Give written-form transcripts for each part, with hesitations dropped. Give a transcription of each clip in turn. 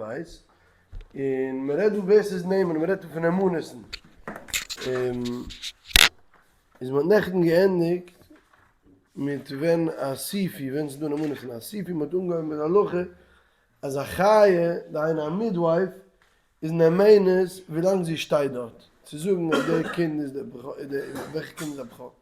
בית, און מען רעדט דא ווער ס'איז נאמן, מען רעדט דא פון נאמנות'ן, איז מען האט נעכטן געענדיגט מיט ווען אסיפי, ווען ס'איז דא נאמנות אין אסיפי, מען האט אנגעהויבן מיט די הלכה אז א חיה, דהיינו א midwife, איז נאמנת ווילאנג זי שטייט דארט, צו זאגן אז דער קינד איז דער בכור, וועלכע קינד איז א בכור.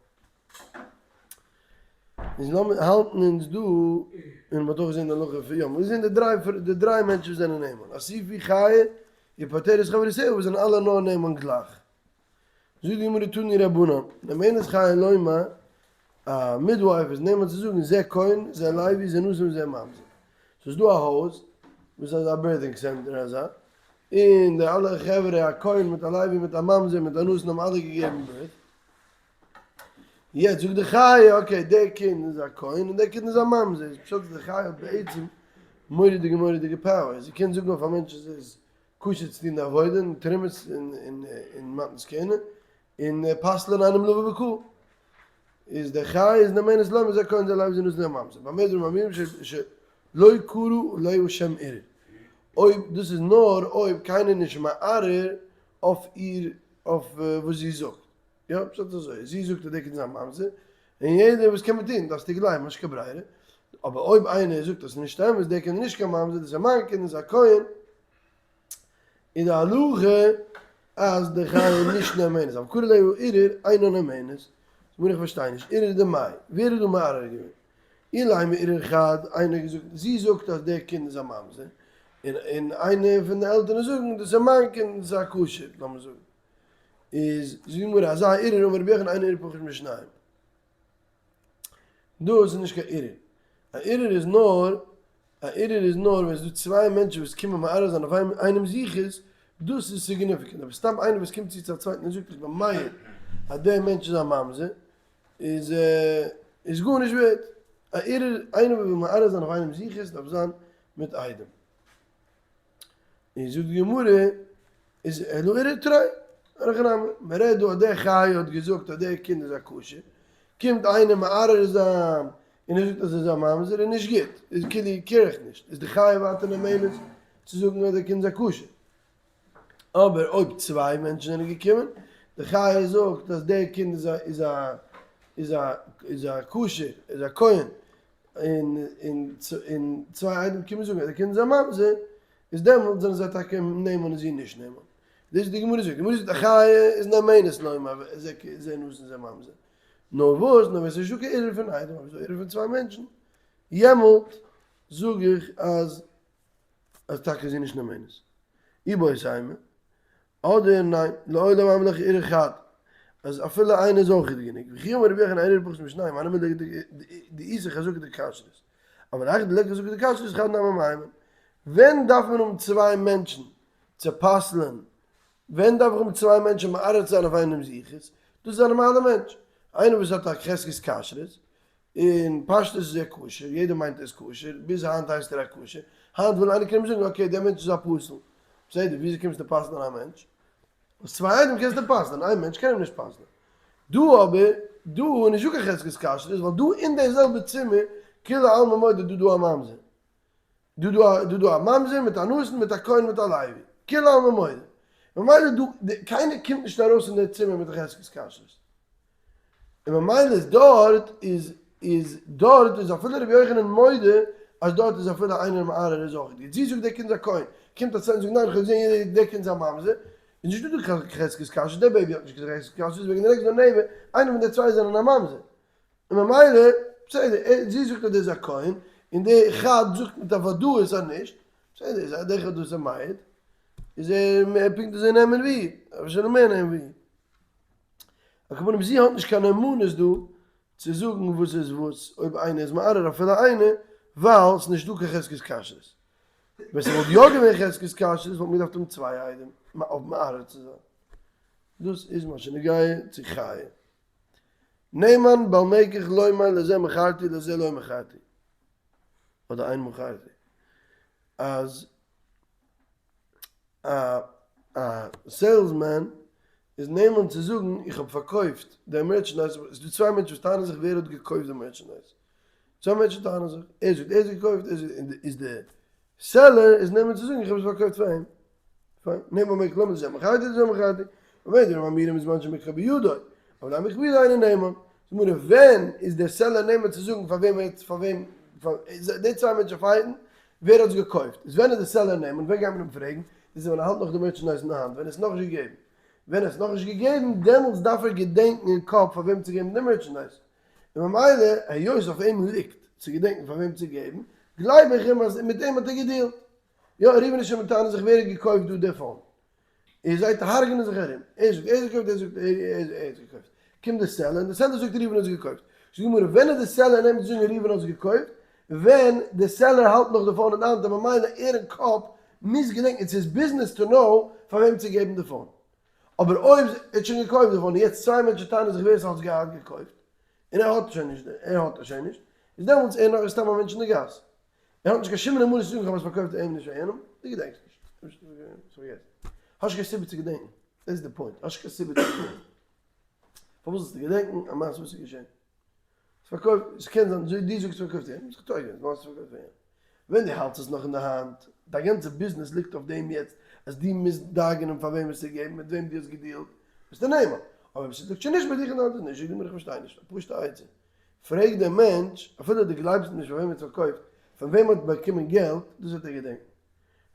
איז לאמיר האלטן אונז דא, און מען האט אויך געזען די הלכה פון יא, מען האט געזען די דריי די דריי מענטשן וואס זענען נאמן, אסופי, חיה, און פוטרת חברותיה וואס זענען אלע נאר נאמן גלייך. זאגט די גמרא תנו רבנן, נאמנת חיה לומר, א midwife איז נאמן צו זאגן זה כהן, זה לוי, זה נשיא וזה ממזר. ס'איז דא א הויז וואס איז א birthing center אזא, און די אלע חברה א כהן מיט א לוי מיט א ממזר מיט א נשיא האבן אלע געגעבן birth, יעצט זאגט די חיה, okay דער קינד איז א כהן און דער קינד איז א ממזר, איז פשט אז די חיה האט בעצם מורא'דיגע מורא'דיגע power, זי קען זאגן אויף א מענטש אז ער איז כשר צו טון די עבודה און תרומות און מתנות כהונה, און פסל'ען איינעם לבוא בקהל. איז די חיה איז נאמנת לומר זה כהן זה לוי זה נשיא זה ממזר. במה דברים אמורים שלא קרא עליה שם ערעור. אויב דאס איז נאר אויב קיינער נישט מערער אויף איר אויף וואס זי זאגט. יא, פשט אזוי, זי זאגט אז דער קינד איז א ממזר, און יעדער וואס קען מיט איר דארפסטו גלייבן, נישט קיין ברירה. אבער אויב איינער זאגט אז ס'איז נישט אמת, דער קינד איז נישט קיין ממזר, דאס איז מיין קינד, דאס איז א כהן, איז די הלכה אז די חיה איז נישט נאמנת, אבל קרא עליה ערעור אינה נאמנת, זאג מיר איך פארשטיי נישט, ערעור דמאי, ווער איז דא מערער געווען? אילימא ערעור חד, איינער האט געזאגט, זי זאגט אז דער קינד איז א ממזר, און און איינער פון די עלטערן זאגן דאס איז מיין קינד, דאס איז א כשר, לאמיר זאגן. איז זאגט די גמרא אזא ערעור אמר רבי יוחנן אין ערעור פחות משניים. דאס איז נישט קיין ערעור. א ערעור איז נאר, א ערעור איז נאר ווען עס איז דא צוויי מענטשן וואס קומען מערער זיין אויף איינעמ'ס יחוס, דאס איז significant. אבער סתם איינער וואס קומט צו צו א צווייטן און זאגט איך בין מעיד אז דער מענטש איז א ממזר, איז איז גארנישט ווערט. א ערעור, איינער וואס וויל מערער זיין אויף איינעמ'ס יחוס דארף זיין מיט עדים. און זאגט די גמרא, איז אלא ערעור תרי, אין הכי נמי, מען רעדט דא אז דער חיה האט געזאגט אז דער קינד איז א כשר, קומט איינער מערער זיין און ער זאגט אז ער איז א ממזר איז נישט גוט, איז כאילו care איך נישט, איז די חיה ווייטער נאמנת צו זאגן אז דער קינד איז א כשר. אבער אויב צוויי מענטשן זענען געקומען, די חיה זאגט אז דער קינד איז א איז א איז א איז א כשר, איז א כהן, און און און צוויי עדים קומען זאגן אז די קינד איז א ממזר, איז דעמאלט זענען זיי טאקע נאמן און זי נישט נאמן. דאס איז די גמרא זאגט, די גמרא זאגט א חיה איז נאמנת לומר זה זה נתין זה ממזר. נאר וואס, נאר ווען ס'איז נישטא קיין ערעור פון עדים, אבער ס'איז דא ערעור פון צוויי מענטשן, יעמאלט זאג איך אז אז טאקע איז זי נישט נאמנת. איבעית אימא, אדער ניין, לעולם המלך ערעור חד, אז אפילו איינער איז אויך גענוג, וכי אמר רבי יוחנן אין ערעור פחות משניים, הני מילי דאיתא חזקה דכשרות, אבל היכא דליכא חזקה דכשרות חד נמי מהימן, ווען דארף מען האבן צוויי מענטשן צו פסל'ען, ווען דארף איך האבן צוויי מענטשן מערער צו זיין אויף איינעמ'ס יחוס, דאס איז א נארמאלער מענטש, איינער וואס האט א חזקת כשרות, און פשטות איז ער כשר, יעדער מיינט ער איז כשר, ביז היינט הייסט ער א כשר, היינט וויל איינער קומען זאגן okay דער מענטש איז א פסול, בסדר וויאזוי קומסטו פסל'ען א מענטש? וואס צוויי עדים קענסטו פסל'ען, איין מענטש קען אים נישט פסל'ען. דא אבער, דא איז נישטא קיין חזקת כשרות, ווייל דא אין די זעלבע צימער, כולי עלמא מודה דא דא א ממזר. דא דא דא דא א ממזר מיט א נתין מיט א כהן מיט א לוי, כולי עלמא מודה. ממילא דא, קיינער קומט נישט ארויס אין די צימער מיט א חזקת כשרות. און ממילא איז דארט איז איז דארט איז אפילו רבי יוחנן מודה אז דארט איז אפילו איינער מערער איז אויך גוט. זי זאגט דער קינד איז א כהן, קומט א צווייטער און זאגט ניין איך האב געזען דער קינד איז א ממזר, איז נישטא דא קיין חזקת כשרות, דער baby האט נישט קיין חזקת כשרות, וועגן די next door neighbor, איינער פון די צוויי זענען א ממזר. און ממילא, בסדר, זי זאגט אז דער איז א כהן, און דער חד זאגט מיט א וודאות אז נישט, בסדר, איז דער חד דאס איז מעיד, איז ער פונקט אזוי נאמן ווי איר, אפשר מער נאמן ווי איר. על כל פנים זי האט נישט קיין נאמנות דא צו זאגן וואס איז וואס אויב איינער איז מערער אפילו איינער ווייל ס'איז נישט דא קיין חזקת כשרות. ווען ס'וואלט יא געווען חזקת כשרות וואלט מען געדארפט האבן צוויי עדים אויף מערער צו זיין. דאס איז מה שנוגע צו חיה. נאמן בעל מקח לומר לזה מכרתי לזה לא מכרתי. אדער אין מכרתי. אז א א salesman איז נאמן צו זאגן איך האב פארקויפט די merchandise, עס איז דא צוויי מענטשן וואס טענה'ן זיך ווער האט געקויפט די merchandise, צוויי מענטשן טענה'ן זיך, ער זאגט ער האט געקויפט, ער זאגט, איז די. seller איז נאמן צו זאגן איך האב עס פארקויפט פאר אים. פיין, נאמן מקח לזה מכרתי לזה מכרתי, במה דברים אמורים בזמן שמקחו בידו, אבל אין מקחו בידו אינו נאמן. גמרא, ווען איז דער seller נאמן צו זאגן פאר וועם ער האט פאר וועם די צוויי מענטשן fight ן ווער האט עס געקויפט, איז ווען איז דער seller נאמן, ווען גייט מען אים פרעגן, דאס איז ווען ער האלט נאך די merchandise אין די האנט, ווען ער איז נאכנישט געגעבן. ווען ער האט עס נאכנישט געגעבן דעמאלטס דארף ער געדענקן אין קאפ פאר וועם צו געבן די merchandise, און ממילא היות אויף אים ליגט צו געדענקן פאר וועם צו געבן, גלייב איך אים אז מיט אים האט ער גע deal ט. יא, ראובן און שמעון טענה'ן זיך ווער האט געקויפט דא די phone. און זיי הרג'נען זיך ארום. ער זאגט ער האט געקויפט, ער זאגט ער האט געקויפט. קומט די seller און די seller זאגט ראובן האט עס געקויפט. זאגט די גמרא, ווען איז די seller נאמן צו זאגן ראובן האט עס געקויפט? ווען די seller האלט נאך די phone אין די האנט און ממילא ער אין קאפ מוז געדענקן it's his business to know פאר וועם צו געבן די phone. אבער אויב ער האט שוין געקויפט די phone און יעצט צוויי מענטשן טענה'ן זיך ווער עס האט עס געהאט געקויפט און ער האט שוין נישט ער האט עס שוין נישט איז דעמאלטס ער נאך סתם א מענטש אין די גאס. ער האט נישט קיין שום נאמנות צו זאגן איך האב עס פארקויפט אים נישט פאר יענעם, דו געדענקסט נישט, האסט פארגעסן. האסט נישט קיין סיבה צו געדענקן, דאס איז די point, האסט נישט קיין סיבה צו געדענקן. פארוואס זאלסטו געדענקן א מעשה וואס איז געשען? האסט פארקויפט, עס קען זיין אזוי דו זאגסט פארקויפט יענעם, ביסט זיך טועה געווען, האסט פארקויפט פאר יענעם. ווען דו האלטסט עס נאך אין די האנט, דיין גאנצע ביזנעס ליגט אויף דעם יעצט אז דו מוזט דאגה'נען פאר וועם עס צו געבן, מיט וועם דו האסט גע deal ט, ביסטו נאמן. אבער אויב עס ליגט שוין נישט ביי דיך אין די האנט איז נישט, זאג דו מיר איך פארשטיי נישט, א פשוט'ע עצה, פרעג דעם מענטש, אפילו דו גלייבסט נישט פון וועם ער האט פארקויפט, פון וועם האט באקומען געלט, דאס וועט ער געדענקן.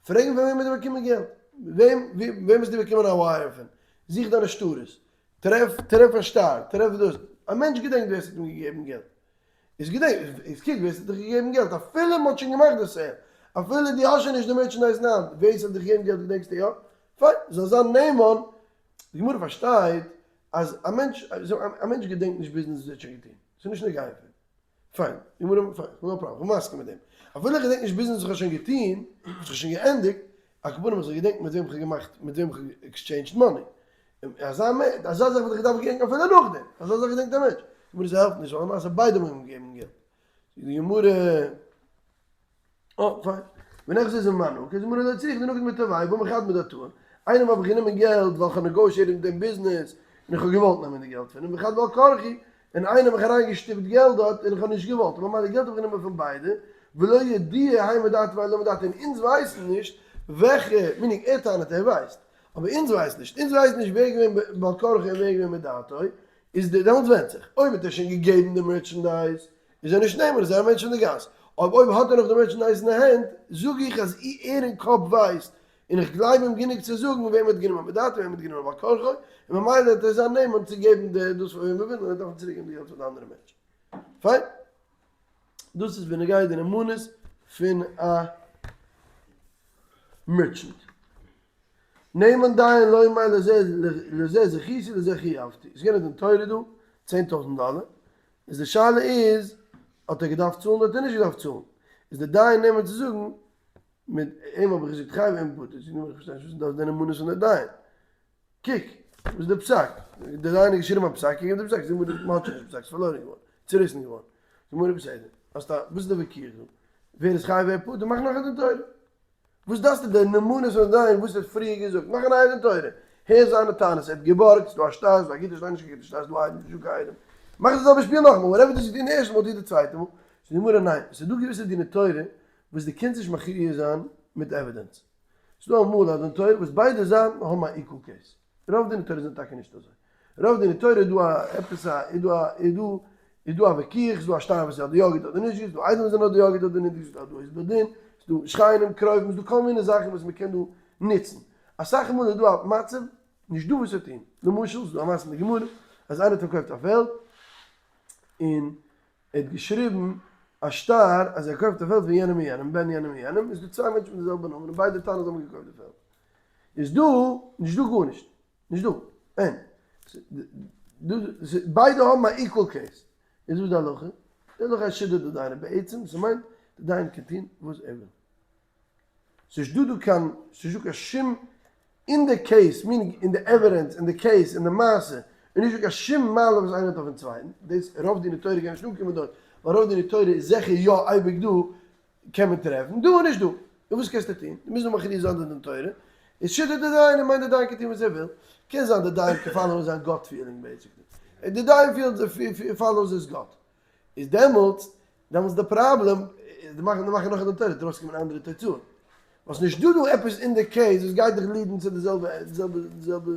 פרעג אים פון וועם האט ער באקומען געלט, וועם וועם האסטו באקומען א wire פון, זוך דיינע שטרות, טרעף טרעף א שטר, טרעף דאס, א מענטש געדענקט ווער עס האט אים געגעבן געלט, איז געדענק, איז קוק ווער עס האט דיך געגעבן געלט, אפילו מען האט שוין געמאכט די sale, אפילו דו האסט שוין נישט די merchandise אין האנט, ווער עס האט דיך געגעבן געלט געדענקסטו יא? פיין, זאל זיין נאמן, די גמרא פארשטייט אז א מענטש, א מענטש געדענקט נישט ביזנעס וואס ער האט שוין געטון, ס'איז נישט נוגע פאר אים. פיין, די גמרא, פיין, no problem, כ'בין מסכים מיט דעם. אפילו איך געדענק נישט ביזנעס וואס איך האב שוין געטון, וואס איך האב שוין געענדיגט, על כל פנים איך זאל געדענקן מיט וועם איך האב געמאכט, מיט וועם איך האב exchanged money. אזא אזא זאך וואלט איך געדארפט געדענקן אפילו נאכדעם, אזא זאך געדענקט א מענטש. די גמרא ס'העלפט נישט, ווייל למעשה ביידע האבן אים געגעבן געלט. זאגט די גמרא. אה, פיין. ווען איך זע זיין מאן, okay, זאג מיר אזוי צריך דנקט מתרוייהו ואמר חד מדעתאי, איינעם האב איך גענומען געלט ווייל כ'האב negotiated מיט אים ביזנעס און איך האב געוואלט נעמען די געלט פון אים, וחד בעל כרחי, און איינעם האב איך אריינגעשטופט געלט דארט און איך האב נישט געוואלט, און ממילא געלט האב איך גענומען פון ביידע, ולא ידיע האי מדעתיה והאי לא מדעתיה, און אונז ווייסן נישט וועלכע, meaning ער טענה'ט ער ווייסט, אבער אונז ווייסן נישט, אונז ווייסן נישט ווער איז געווען בעל כרחי און ווער איז געווען מדעתו, איז דעמאלטס ווענדט זיך, אויב האט ער שוין געגעבן די merchandise, איז ער נישט נאמן, איז ער א מענטש פון די גאס. אויב אויב האט ער נאך די merchandise אין די הענט, זאג איך אז ער אין קאפ ווייסט, און איך גלייב אים גענוג צו זאגן וועם ער האט גענומען מדעתו וועם ער האט גענומען בעל כרחו, און ממילא וועט ער זיין נאמן צו געבן די דאס פאר וועם ער וויל, און ער דארף נישט צוריק געבן די געלט פאר די אנדערע מענטש. פיין. דאס איז בנוגע די נאמנות פון א merchant. נאמן דיין לומר לזה לזה זכיתי לזה חייבתי. עס איז געווען א דין תורה דא, 10,000 דאלער. איז די שאלה איז, האט ער געדארפט צאלן אדער האט ער נישט געדארפט צאלן? איז די דיין נאמן צו זאגן, מיט אים האב איך געזאגט חייב אים פטור, זאגט די גמרא איך פארשטיי נישט וואס דארף די נאמנות פון די דיין? קוק, וואס איז די פסק? די דיין האט געשריבן א פסק, קוק אויף די פסק, זאגט די גמרא מען האט שוין נישט פסק, ס'איז פארלוירן געווארן, צוריסן געווארן. זאגט די גמרא בסדר, האסט א, וואס איז די וויכוח דא? ווער איז חייב ווער פטור? מאך נאך א דין תורה. וואס דארפסטו די נאמנות פון דיין וואס ער האט פריער געזאגט? מאך א נייע דין תורה, הער זיינע טענות, ער האט געבארגט, ס'דא א שטר, ס'דא א גוטע שטר, נישט קיין גוטע שטר, ס'דא עדים, נישטא קיין עדים, מאך די זעלבע שפיל נאכאמאל, whatever דו האסט געטון די ערשטע מאל טו די צווייטע מאל, זאגט די גמרא ניין, ס'איז דא געוויסע דיני תורה וואס דו קענסט נישט מכריע זיין מיט evidence, ס'איז דא אמאל א דין תורה וואס ביידע זייטן האבן א equal case, רוב דיני תורה זענען טאקע נישט אזוי, רוב דיני תורה איז דא א עפעס א איז דא א איז דא איז דא א וויכוח, איז דא א שטר וואס איז אדער יא גוט אדער נישט גוט, איז דא עדים וואס זענען אדער יא גוט אדער נישט גוט, איז דא אדער בית דין, איז דא שכנים, קרובים, איז דא כל מיני זאכן וואס מען קען דא נוצן. אסאך מאל איז דא א מצב נישט דא וואס צו טון. למשל איז דא א מעשה אין די גמרא אז איינער האט פארקויפט א פעלד און ער האט געשריבן א שטר אז ער קויפט א פעלד פון יענעם און יענעם, בן יענעם און יענעם, איז דא צוויי מענטשן מיט די זעלבע נאמען און ביידע טענה'ן זיי האבן געקויפט די פעלד. איז דא נישט דא גארנישט. נישט דא. אין. ביידע האבן א equal case. איז וואס די הלכה? די הלכה איז שיטת די דיין. בעצם ס'מיינט די דיין קען טון וואס ער וויל. ס'נישט דא דא קיין, ס'נישט דא קיין שום אין די case, meaning אין די evidence, אין די case, אין די מעשה, איז נישט דא קיין שום מעלה וואס איינער האט אויפן צווייטן. דאס רוב דיני תורה קען נישט אנקומען דארט, ווייל רוב דיני תורה איז זיכער יא אייביג דא, קען מען טרעפן, דא איז נישט דא, און וואס קענסטו טון? דו מוזט נאר מכריע זיין די דין תורה, איז שיטת די דיין און מיינט די דיין קען טון וואס ער וויל, קען זיין די דיין קען follow ען זיין gut feeling basically, די דיין פילט follows his gut, איז דעמאלטס, דעמאלטס די פראבלעם, די מאכן די מאכן נאך א דין תורה, וועט ארויסקומען אנדערע תוצאה. ווייל ס'נישט דא דא עפעס אין די case וואס גייט דיך lead ן צו די זעלבע זעלבע זעלבע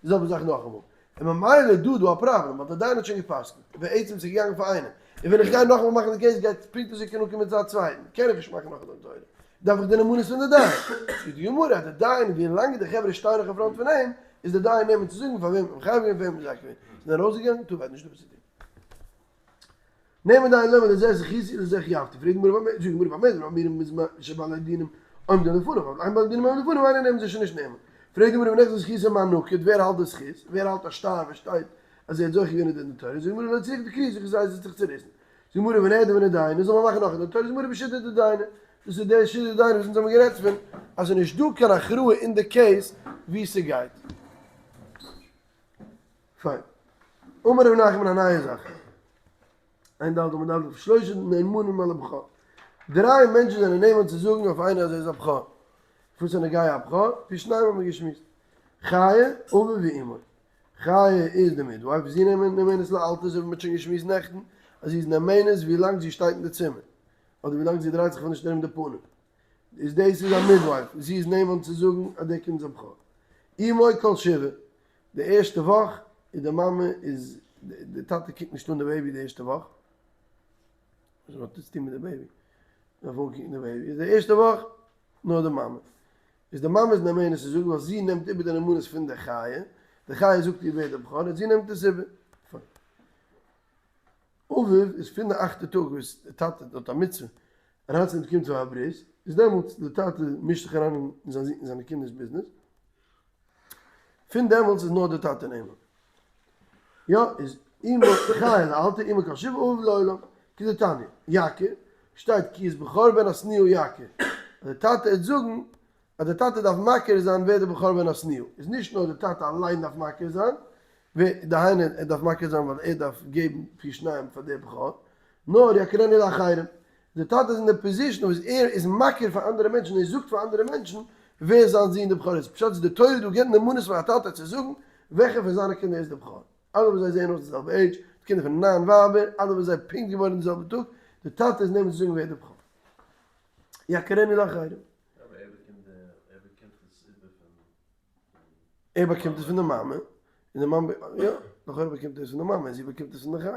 זעלבע זאך נאכאמאל, און ממילא איז דא דא א פראבלעם ווייל די דיין האט שוין גע'פסק'נט, בעצם ס'איז געגאנגען פאר איינעם, און ווען איך גיי נאכאמאל מאכן די case גייט פונקט אזוי קענען אנקומען צו א צווייטן, קען איך נישט מאכן נאך א דין תורה, דארף איך די נאמנות פון די דיין. זאגט די גמרא אז די דיין ווי לאנג די חברה שטייען נאך אין front פון אים, איז די דיין נאמן צו זאגן פאר וועם האט מען חייב געווען וועם איז זיי געווען, זענען ארויסגעגאנגען, טא וועט נישט דא וואס צו טון. נאמן דיין לומר לזה זכיתי ולזה חייבתי, פרעגט די גמרא במה, זאגט די גמרא במה דברים אמורים בזמן שבעלי דינים עומדים לפניו, אבל אין בעלי דינים עומדים לפניו אינו נאמן זיי שוין נישט נאמן. פרעגט די גמרא ונכתב זכותו מאי נקט, ווער האלט די זכות, ווער האלט א שטר וואס שטייט אז ער האט זוכה געווען אין דין תורה, זאגט די גמרא לא צריכא דקרי זכות זיי זיך צוריסן, זאגט די גמרא ונעדה ונדיינה, זאל מען מאכן נאך א דין תורה, זאגט די גמרא בשיטה דדייני, דאס איז די שיטה דדייני וואס אונז האבן גערעדט פון, אז ס'איז נישט דא קיין הכרעה אין די case ווי ס'גייט. פיין. אמר רבי נחמן א נייע זאך. עיין ד' עמוד א', שלושה נאמנים על הבכור. דריי מענטשן זענען נאמן צו זאגן אויף איינער אז ער איז א בכור. וואס איז נוגע א בכור? פי שניים האבן מיר געשמועסט. חיה, אביו ואמו. חיה איז די midwife, זי נעמען נאמנת לאלתר, אזוי ווי מ'האט שוין געשמועסט נעכטן, אז זי איז נאמנת ווי לאנג זי שטייט אין די צימער. אדער ווי לאנג זי דרייט זיך פון נישט ארום די פנים. איז דאס איז א midwife, זי איז נאמן צו זאגן אז דער קינד איז א בכור. אמו כל שבעה, די ערשטע וואך איז די מאמע איז די טאטע קוקט נישט אן די baby די ערשטע וואך, וואס האט עס צו טון מיט די baby? דארף אנקוקן די baby, איז די ערשטע וואך נאר די מאמע, איז די מאמע איז נאמנת צו זאגן ווייל זי נעמט איבער די נאמנות פון די חיה, די חיה זאגט איר ווער די בכור איז, זי נעמט עס איבער. אביו איז פון די אכטע טאג וואס די טאטע האט א מצוה אריינצונעמען די קינד צו א ברית, איז דעמאלטס די טאטע מישט זיך אריין אין זיין זון זיינע קינדער'ס ביזנעס, פון דעמאלטס איז נאר די טאטע נאמן. יא, איז אמו חיה לאלתר אמו כל שבעה אביו לעולם, כדתניא, יכיר, שטייט כי את בכור בן השנואה יכיר, אז די טאטע העט זאגן אז די טאטע דארף מכיר זיין ווער די בכור בן השנואה איז, נישט נאר די טאטע אליין דארף מכיר זיין, דהיינו ער דארף מכיר זיין ווייל ער דארף געבן פי שניים פאר די בכור, נאר יכירנו לאחרים, די טאטע איז אין די position וואס ער איז מכיר פאר אנדערע מענטשן, ער זאגט פאר אנדערע מענטשן ווער זיין זון די בכור איז, פשט איז די תורה דא געבט נאמנות פאר א טאטע צו זאגן וועלכע פון זיינע קינדער איז די בכור, אלע וואס זיי זעען אויס די זעלבע עידזש, די קינדער פון ניין ווייבער, אלע וואס זיי פונקט געבוירן די זעלבע טאג, די טאטע איז נאמן צו זאגן ווער די בכור. יכירנו לאחרים. אבער ער באקומט די, ער באקומט עס איבער פון. ער באקומט עס פון די מאמע, און די מאמע, יא, לכאורה באקומט ער עס פון די מאמע, און זי באקומט עס פון די חי.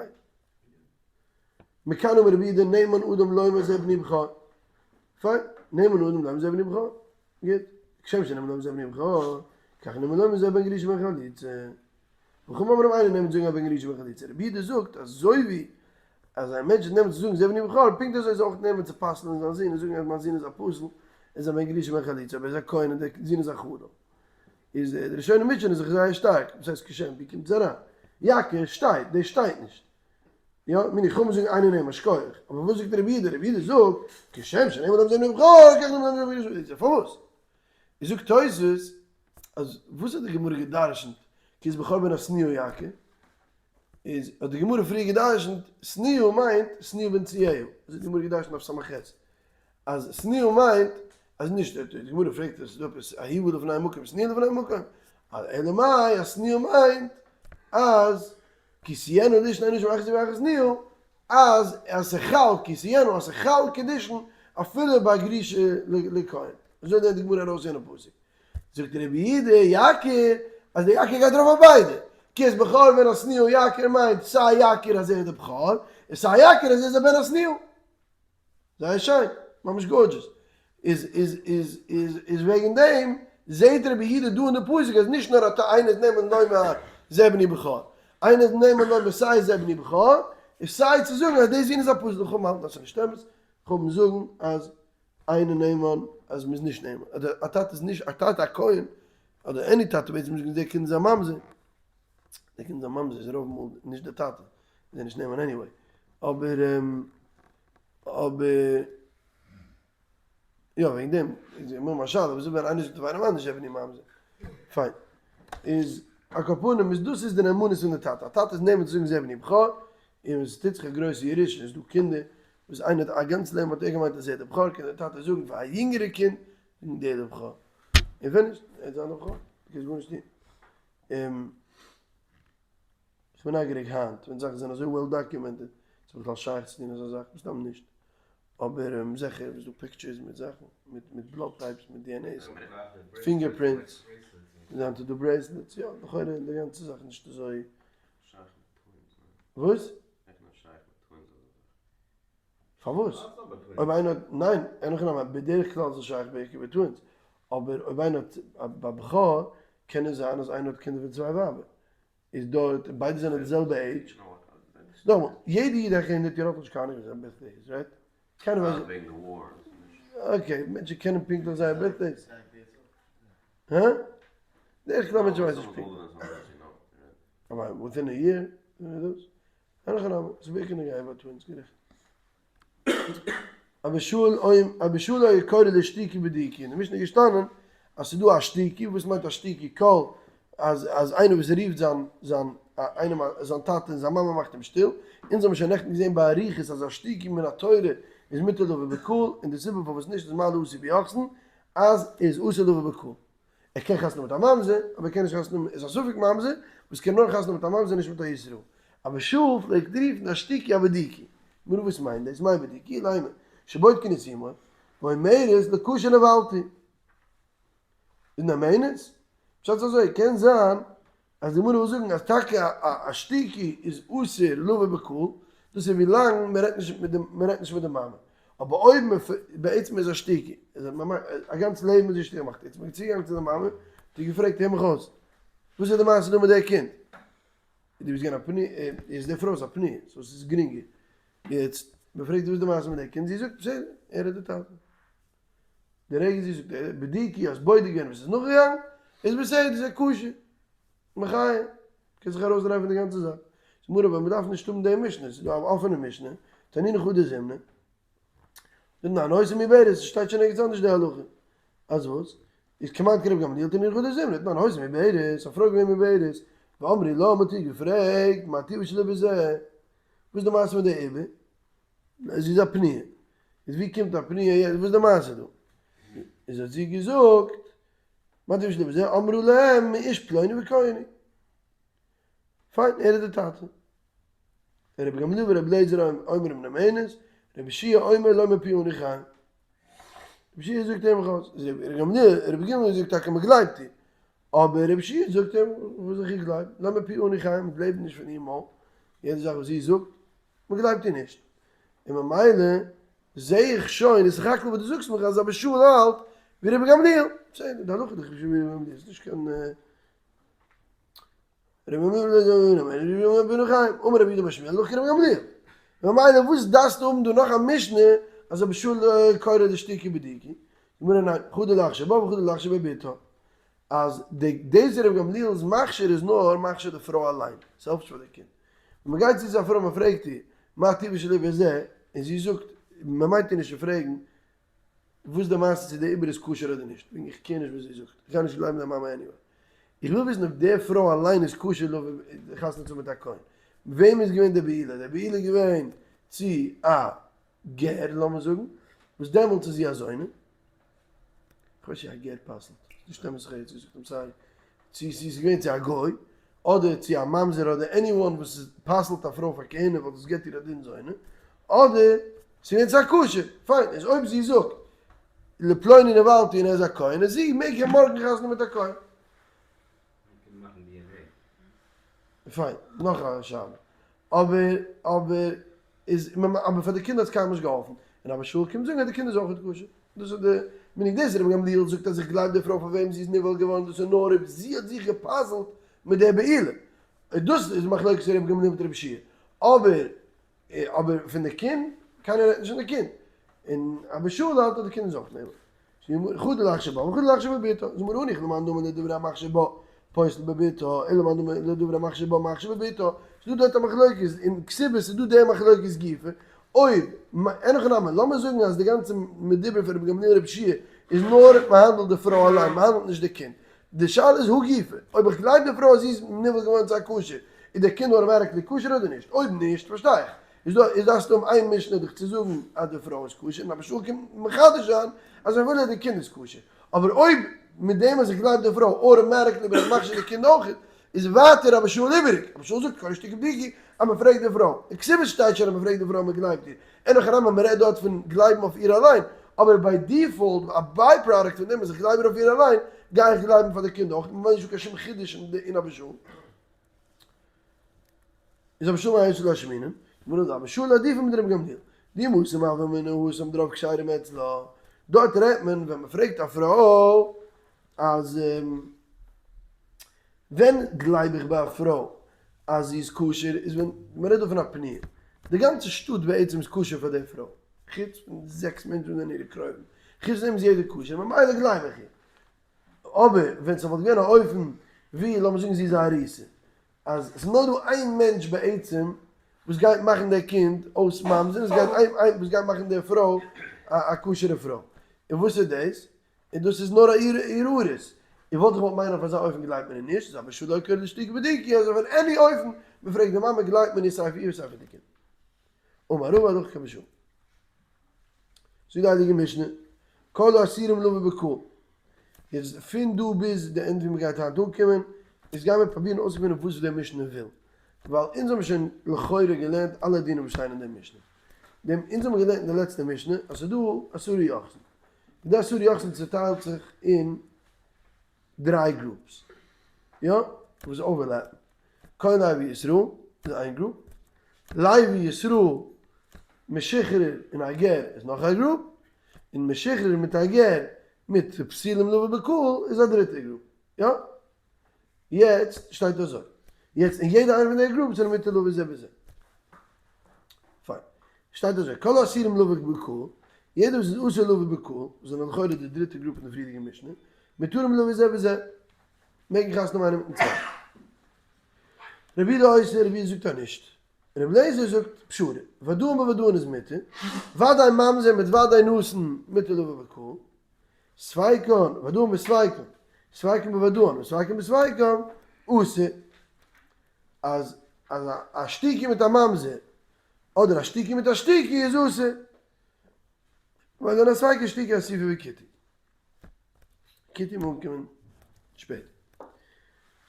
מכאן אמר רבי יהודה נאמן אדם לומר זה בני בכור. פיין, נאמן אדם לומר זה בני בכור. גוט. כשם שנאמן לומר זה בני בכור, כך נאמן לומר זה בן גרושה בן חלוצה. וחכמים אומרים אינו נאמן זאגן א בן גרושה בן חלוצה. רבי יהודה זאגט אזוי ווי אז א מענטש איז נאמן צו זאגן זה בני בכור, פונקט אזוי איז אויך נאמן צו פסל'ן זיין זון און זאגן אז מיין זון איז א פסול, ער איז א בן גרושה בן חלוצה, אבער ער איז א כהן און דער זון איז א חלל. איז די ראשונים מוטשענען זיך זייער שטארק, וואס הייסט כשם, ווי קומט עס אריין? יכיר שטייט, דאס שטייט נישט. יא, מיני חכמים זאגן אינו נאמן, שכוח. אבער וואס זאגט רבי יהודה? רבי יהודה זאגט, כשם שנאמן לומר זה בני בכור, כך נאמן לומר זה בן גרושה בן חלוצה. פארוואס? איז זאגט תוספות, אז וואס האט די גמרא גע'דרש'נט כי את בכור בן השנואה יכיר? איז האט די גמרא פריער גע'דרש'נט שנואה מיינט שנואה בנישואיה, אזוי האט די גמרא גע'דרש'נט אויף סמך ח', אז שנואה מיינט אז נישט, די גמרא פרעגט עס איז דא עפעס אהובה לפני מקום שנואה לפני מקום, אלא מאי אז שנואה מיינט אז כי תהיין לשני אנשים אחת אהובה ואחת שנואה, אז אז ס'חל כי תהיין אז ס'חל קידושין אפילו ביי גרושה לכהן, אזוי לערנט די גמרא ארויס יענע פסוק. זאגט רבי יהודה יכיר אז די יכיר גייט ארויף אויף ביידע, כי את בכור בן השנואה יכיר מיינט סיי יכיר אז ער איז די בכור, און סיי יכיר אז ער איז א בן השנואה. זייער שיין, ממש gorgeous. איז איז איז איז איז וועגן דעם זעהט רבי יהודה דא אין די פסוק אז נישט נאר אתה אינו נאמן לומר זה בני בכור, אינו נאמן לומר סיי זה בני בכור, און סיי צו זאגן אז די זון איז א פסול, חכמים האלטן אז ס'איז נישט אמת, חכמים זאגן אז אינו נאמן אז מ'איז נישט נאמן, אדער א טאטע איז נישט, א טאטע א כהן, אדער any טאטע בעצם נישט דער קינד איז א ממזר, דער קינד איז א ממזר איז רוב מאל נישט דער טאטע, איז ער נישט נאמן anyway, אבער אבער יא וועגן דעם איז אמאל א שאלה וואס איז ווען איינער זאגט אויף איינעם אנדערש זה בני ממזר, פיין, איז על כל פנים איז דאס איז די נאמנות פון די טאטע, א טאטע איז נאמן צו זאגן זה בני בכור, און ווען ס'טוט זיך א גרויסע ירושה און ס'איז דא קינדער וואס איינער האט א גאנץ לעבן האט ער געמיינט אז ער איז דער בכור, קען דער טאטע זאגן פאר א יונגערע קינד, זאגן דער איז דער בכור. און ווען נישט, ער וועט זיין דער בכור, דו קענסט גארנישט טון. איך בין נייגעריג היינט, ווען זאכן זענען אזוי well documented, איז בכלל שייך צו טון אזא זאך? מסתם נישט. אבער זיכער איז דא pictures מיט זאכן. מיט מיט blood types מיט DNAs, fingerprints, היינט איז דא bracelets, יא, לכאורה די גאנצע זאך נישט אזוי. וואס? פארוואס? אויב איינער האט, ניין, אין הכי נמי, בדרך כלל איז עס שייך בעיקר ביי twins, אבער אויב איינער האט ביי בכור קען עס זיין אז איינער האט קינדער פון צוויי ווייבער, איז דארט און ביידע זענען די זעלבע עידזש, נאכאמאל, יעדע איד העכער 100 יאר האט נישט קיין אנונג ווען זיין birthday איז, right? קיינער ווייסט okay, מענטשן קענען פונקטליך זייער birthdays. הא? בדרך כלל מענטשן ווייסן נישט פונקטליך. אבער within a year, דאס. אין הכי נמי, ס'איז בעיקר נוגע ביי twins, גערעכט. אבא שאול היה קורא לשתוקי בדוקי, אין די משנה איז געשטאנען אז ס'איז דא א שתוקי, וואס מיינט א שתוקי? קול, אז אז איינער וואס רופט זיין זיין איינעם זיין טאטע און זיין מאמע מאכט אים שטיל, אונז האבן שוין נעכטן געזען באריכות אז א שתוקי מן התורה איז מותר לבוא בקהל, און די סיבה פארוואס נישט איז מה לעשי ביוחסין, אז איז אסור לבוא בקהל. ער קען חתונה מיט א ממזר, אבער ער קען נישט חתונה איז א ספק ממזר, וואס קען נאר חתונה מיט א ממזר נישט מיט א ישראל. אבא שאול פלעגט רופן אשתוקי אבדוקי. גמרא וואס מיינט דאס? מאי בדוקי? לימא שבודקין את אמו, ואומרת לכשר נבעלתי. איז נאמנת? פשט איז אזוי, קען זיין אז די גמרא וויל זאגן אז טאקע א שתוקי איז אסור לבוא בקהל, דאס איז ווי לאנג מען רעדט נישט מיט די מען רעדט נישט מיט די מאמע, אבער אויב מען בעצם איז א שתוקי, איז א גאנץ לעבן איז זי שטיל געמאכט, יעצט מען איז צוגעגאנגען צו די מאמע, האט איר געפרעגט הער מיך אויס, וואס איז די מעשה דא מיט די קינד? דו ביסט געווען א פנויה, איז די פרוי איז א פנויה, so ס'איז גרינגער, יעצט מען פרעגט וואס איז די מעשה מיט די קינד, זי זאגט בסדר, ער איז די טאטע. די רגע זי זאגט בדוקי האסט בודק געווען וואס איז נאכגעגאנגען, איז בסדר, ס'איז כשר, מחיה, קען זיך ארויסדרייען פון די גאנצע זאך. גמרא אבער מ'דארף נישט האבן די משנה, ס'איז דא א אפענע משנה, תנינא חדא זימנא, זאגט ניין היתה מעוברת, עס שטייט שוין ערגעץ אנדערש די הלכה, אז וואס? איז כמעט כרבי גמליאל תנינא חדא זימנא, תנן היתה מעוברת, א פרוי געווען מעוברת, ואמרו לה, מ'האט איר געפרעגט, מה טיבה של עובר זה? וואס איז די מעשה מיט די עובר? זי איז א פנויה. איז ווי קומט א פנויה יעצט? וואס איז די מעשה דא? איז האט זי געזאגט, מה טיבה של עובר זה? אמרו להם מאיש פלוני וכהן הוא. פיין, ער איז די טאטע. רבי גמליאל ורבי אליעזר אומרים נאמנת, רבי יהושע אומר לא מפיה אנו חיים. רבי יהושע זאגט אים איך רבי גמליאל, רבי גמליאל זאגט טאקע מען גלייבט איר, אבער רבי יהושע זאגט אים וואס זאל איך איר גלייבן, לא מפיה אנו חיים, מען גלייבט נישט פון איר מויל, יעדע זאך וואס זי זאגט, מען גלייבט איר נישט. און ממילא זע איך שוין, איז סך הכל וואס דו זאגסט מיך אז אבא שאול האלט ווי רבי גמליאל. בסדר, די הלכה איז דאך נישט ווי רבי גמליאל, ס'איז נישט קיין. אמר רבי יהודה בר שמואל הלכה כרבי גמליאל. ממילא וואס דארפסטו האבן דא נאך א משנה אז אבא שאול קורא לשתוקי בדוקי? גמרא ניין, חדא לאחר שבאה וחדא לאחר שבבתה. אז די דאס רבי גמליאל איז מכשיר איז נאר מכשיר די פרוי אליין, ס'העלפט נישט פאר די קינד. ווען מ'גייט צו צו א פרוי מ'פרעגט איר מה טיבה של עובר זה, און זי זאגט, מ'מיינט איר נישט צו פרעגן וואס די מעשה צו די עובר איז כשר אדער נישט, וועגן איך care נישט וואס זי זאגט, איך גיי נישט גלייבן די מאמע anyway. איך וויל וויסן אויב די פרוי אליין איז כשר חתונה צו האבן מיט א כהן. וועם איז געווען די בעילה? די בעילה איז געווען צו א גר לאמיר זאגן, וואס דעמאלטס איז זי א זונה. כ'ווייס נישט צו א גר פסל'ט, נישט אמת איך הער צו זאגט אים sorry, צו ס'איז געווען צו א גוי, אדער צו א ממזר אדער anyone וואס איז פסל'ט א פרוי פאר כהונה ווייל דאס געבט איר א דין זונה, אדער ס'איז געווען צו א כשר, פיין, איז אויב זי זאגט לפלוני נבעלתי און ער איז א כהן, איז זי מעג ער מארגן חתונה מיט א כהן. פיין, נאך א שאלה. אבער אבער איז אבער פאר די קינדער האט עס קיינמאל נישט געהאלפן, און אבא שאול קומט זאגן אז די קינד איז אויך כשר, דאס איז די מנהג דאס רבי גמליאל זאגט אז איך גלייב די פרוי פאר וועם זי איז נבעל געווארן דאס איז נאר אויב זי האט זיך געפאזלט מיט די בעילה, דאס איז מחלוקת רבי גמליאל מיט רבי יהושע אבער אבער פון די קינד, קיינער רעדט נישט פון די קינד, און אבא שאול האלט אז די קינד איז אויך נבעל. חדא לאחר שבאה וחדא לאחר שבבתה, זאג מיר הניחא למאן דאמר לדברי המכשיר בה פוסל בבתה, אלא למאן דאמר לדברי המכשיר בה מכשיר בבתה, ס'איז דא דארט א מחלוקת, אין כתובות איז דא די מחלוקת גופא, אויב, אין הכי נמי, לאמיר זאגן אז די גאנצע מדובר פון רבי גמליאל רבי יהושע איז נאר מ'האנדלט די פרוי אליין, מ'האנדלט נישט די קינד, די שאלה איז הא גופא, אויב איך גלייב די פרוי אז זי איז נבעל געווארן צו א כשר, איז דער קינד automatically כשר אדער נישט? אויב נישט, פארשטיי איך, איז דא איז דארפסטו האבן איין משנה דיך צו זאגן אז די פרוי איז כשר, און אבא שאול קומט מחדש זיין אז אפילו די קינד איז כשר. אבער אויב מיט דעם אז איך גלייב די פרוי automatically בין איך מכשיר די קינד אויך, איז ווייטער אבא שאול איבעריג. אבא שאול זאגט כל שתוקי בדוקי אז מען פרעגט די פרוי. אין כתובות שטייט שוין אז מען פרעגט די פרוי און מען גלייבט איר. אין הכי נמי מען רעדט דארט פון גלייבן אויף איר אליין. אבער by default, א by product פון דעם אז איך גלייב איר אויף איר אליין, גיי איך גלייבן פאר די קינד אויך, ממילא נישטא קיין שום חידוש אין אבא שאול. איז אבא שאול מאי אתא לאשמועינן? גמרא זאגט אבא שאול עדיפא מדרבן גמליאל, דאי מתא מהוה אמינא התם דרוב כשרים אצלה, דארט רעדט מען ווען מען פרעגט א פרוי אז ווען גלייב איך ביי א פרוי אז זי איז כשר איז ווען מען רעדט דא פון א פנויה, די גאנצע שטאט בעצם איז כשר פאר די פרוי, חוץ פון זעקס מענטשן וואס זענען אירע קרובים, חוץ דעם איז יעדער כשר ממילא גלייב איך איר. אבער ווען ס'וואלט געווען א אופן ווי לאמיר זאגן זי איז א ארוסה, אז ס'איז נאר דא איין מענטש בעצם וואס גייט מאכן די קינד אויס ממזר, און ס'גייט איין איין וואס גייט מאכן די פרוי א כשר'ע פרוי, און וואס איז דאס? און דאס איז נאר א איר ארוס, און וואלט איך געוואלט מיינען אויף אזא אופן גלייבט מען איר נישט, איז אבער שלא כר' דשתיקה בדיקי, אז אויף any אופן מ'פרעגט די מאמע גלייבט מען איר סיי פאר איר סיי פאר די קינד. אמר רבא הלכה כרבי שאול. זאגט די הייליגע משנה, כל האסורים לבוא בקהל. יעצט פון דא ביז די end ווי מ'גייט היינט אנקומען, איז גיימער פרובירן אויסצוגעפינען וואס די משנה וויל. ווייל אונז האבן שוין לכאורה געלערנט אלע דינים וואס שטייען אין די משנה. דעם אונז האבן געלערנט אין די לעצטע משנה אז ס'איז דא עשרה יוחסין. די עשרה יוחסין צוטיילט זיך אין דריי groups. יא? וואס overlap ן. כהן לוי ישראל איז איין group, לוי ישראל משוחרר און א גר איז נאך א group, און משוחרר מיט א גר מיט פסולים לבוא בקהל איז א דריטע group. יא? יעצט שטייט אזוי. יעצט אין יעדע איינע פון די groups זענען מותר לבוא זה בזה. פיין. שטייט אזוי, כל האסורים לבוא בקהל, יעדער וואס איז אסור לבוא בקהל, וואס זענען לכאורה די דריטע group אין די פריערדיגע משנה, מותרים לבוא זה בזה. מעגן חתונה האבן איינער מיטן צווייטן. רבי יהודה אוסר, רבי יהודה זאגט אז נישט. רבי אליעזר זאגט פשרה, ודאין בוודאין איז מותר, ודאי ממזר מיט ודאי נתין מותר לבוא בקהל, ספיקן, ודאין בספיקן, ספיקן בוודאין וספיקן בספיקן, אסור. אז אז א שתוקי מיט א ממזר, אדער א שתוקי מיט א שתוקי איז אסור. ווייל דער ספיקא שתוקי אסיפי וכותי. כותים אנקומען שפעטער.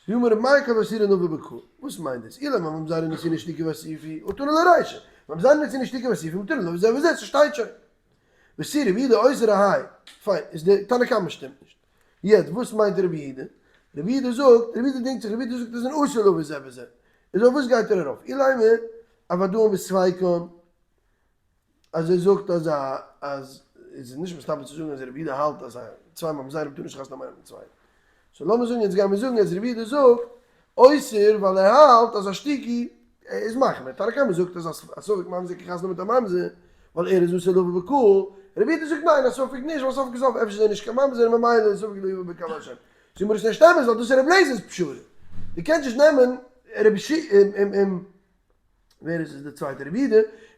זאגט ר' מאיר כל האסורין לבוא בקהל, וואס מיינט דאס? אילימא ממזרים נתיני שתוקי ואסיפי הא תנא ליה רישא, ממזרים נתיני שתוקי ואסיפי מותרין לבוא זה בזה, ס'שטייט שוין. ותו רבי יהודה אוסר אהייא, פיין, איז די תנא קמא שטימט נישט. יעצט וואס מיינט רבי יהודה? רבי יהודה זאגט, רבי יהודה דינגט זיך, רבי יהודה זאגט אז אין אסור לבוא זה בזה. איז אויף וואס גייט ער ארויף? אילימא אוודאין בספיקן. אז ער זאגט אז א אז איז נישט מסתבר צו זאגן אז רבי יהודה האלט אז א צוויי ממזרים טאר נישט חתונה האבן איינער מיטן צווייטן. so לאמיר זאגן יעצט גיימיר זאגן אז רבי יהודה זאגט אוסר ווייל ער האלט אז א שתוקי איז מחמיר. תנא קמא זאגט אז א ספק ממזר קען חתונה האבן מיט א ממזר ווייל ער איז אסור לבוא בקהל. רבי יהודה זאגט ניין א ספק נישט ווייל סוף כל סוף אפשר איז ער נישט קיין ממזר און ממילא איז ספק לא יבא בקהל השם. זאג מיר עס נישט אמת ווייל דאס איז רבי לעזער'ס פשרה. דו קענסט נישט נעמען רבי ש. ווער איז עס די צווייטע רבי יהודה,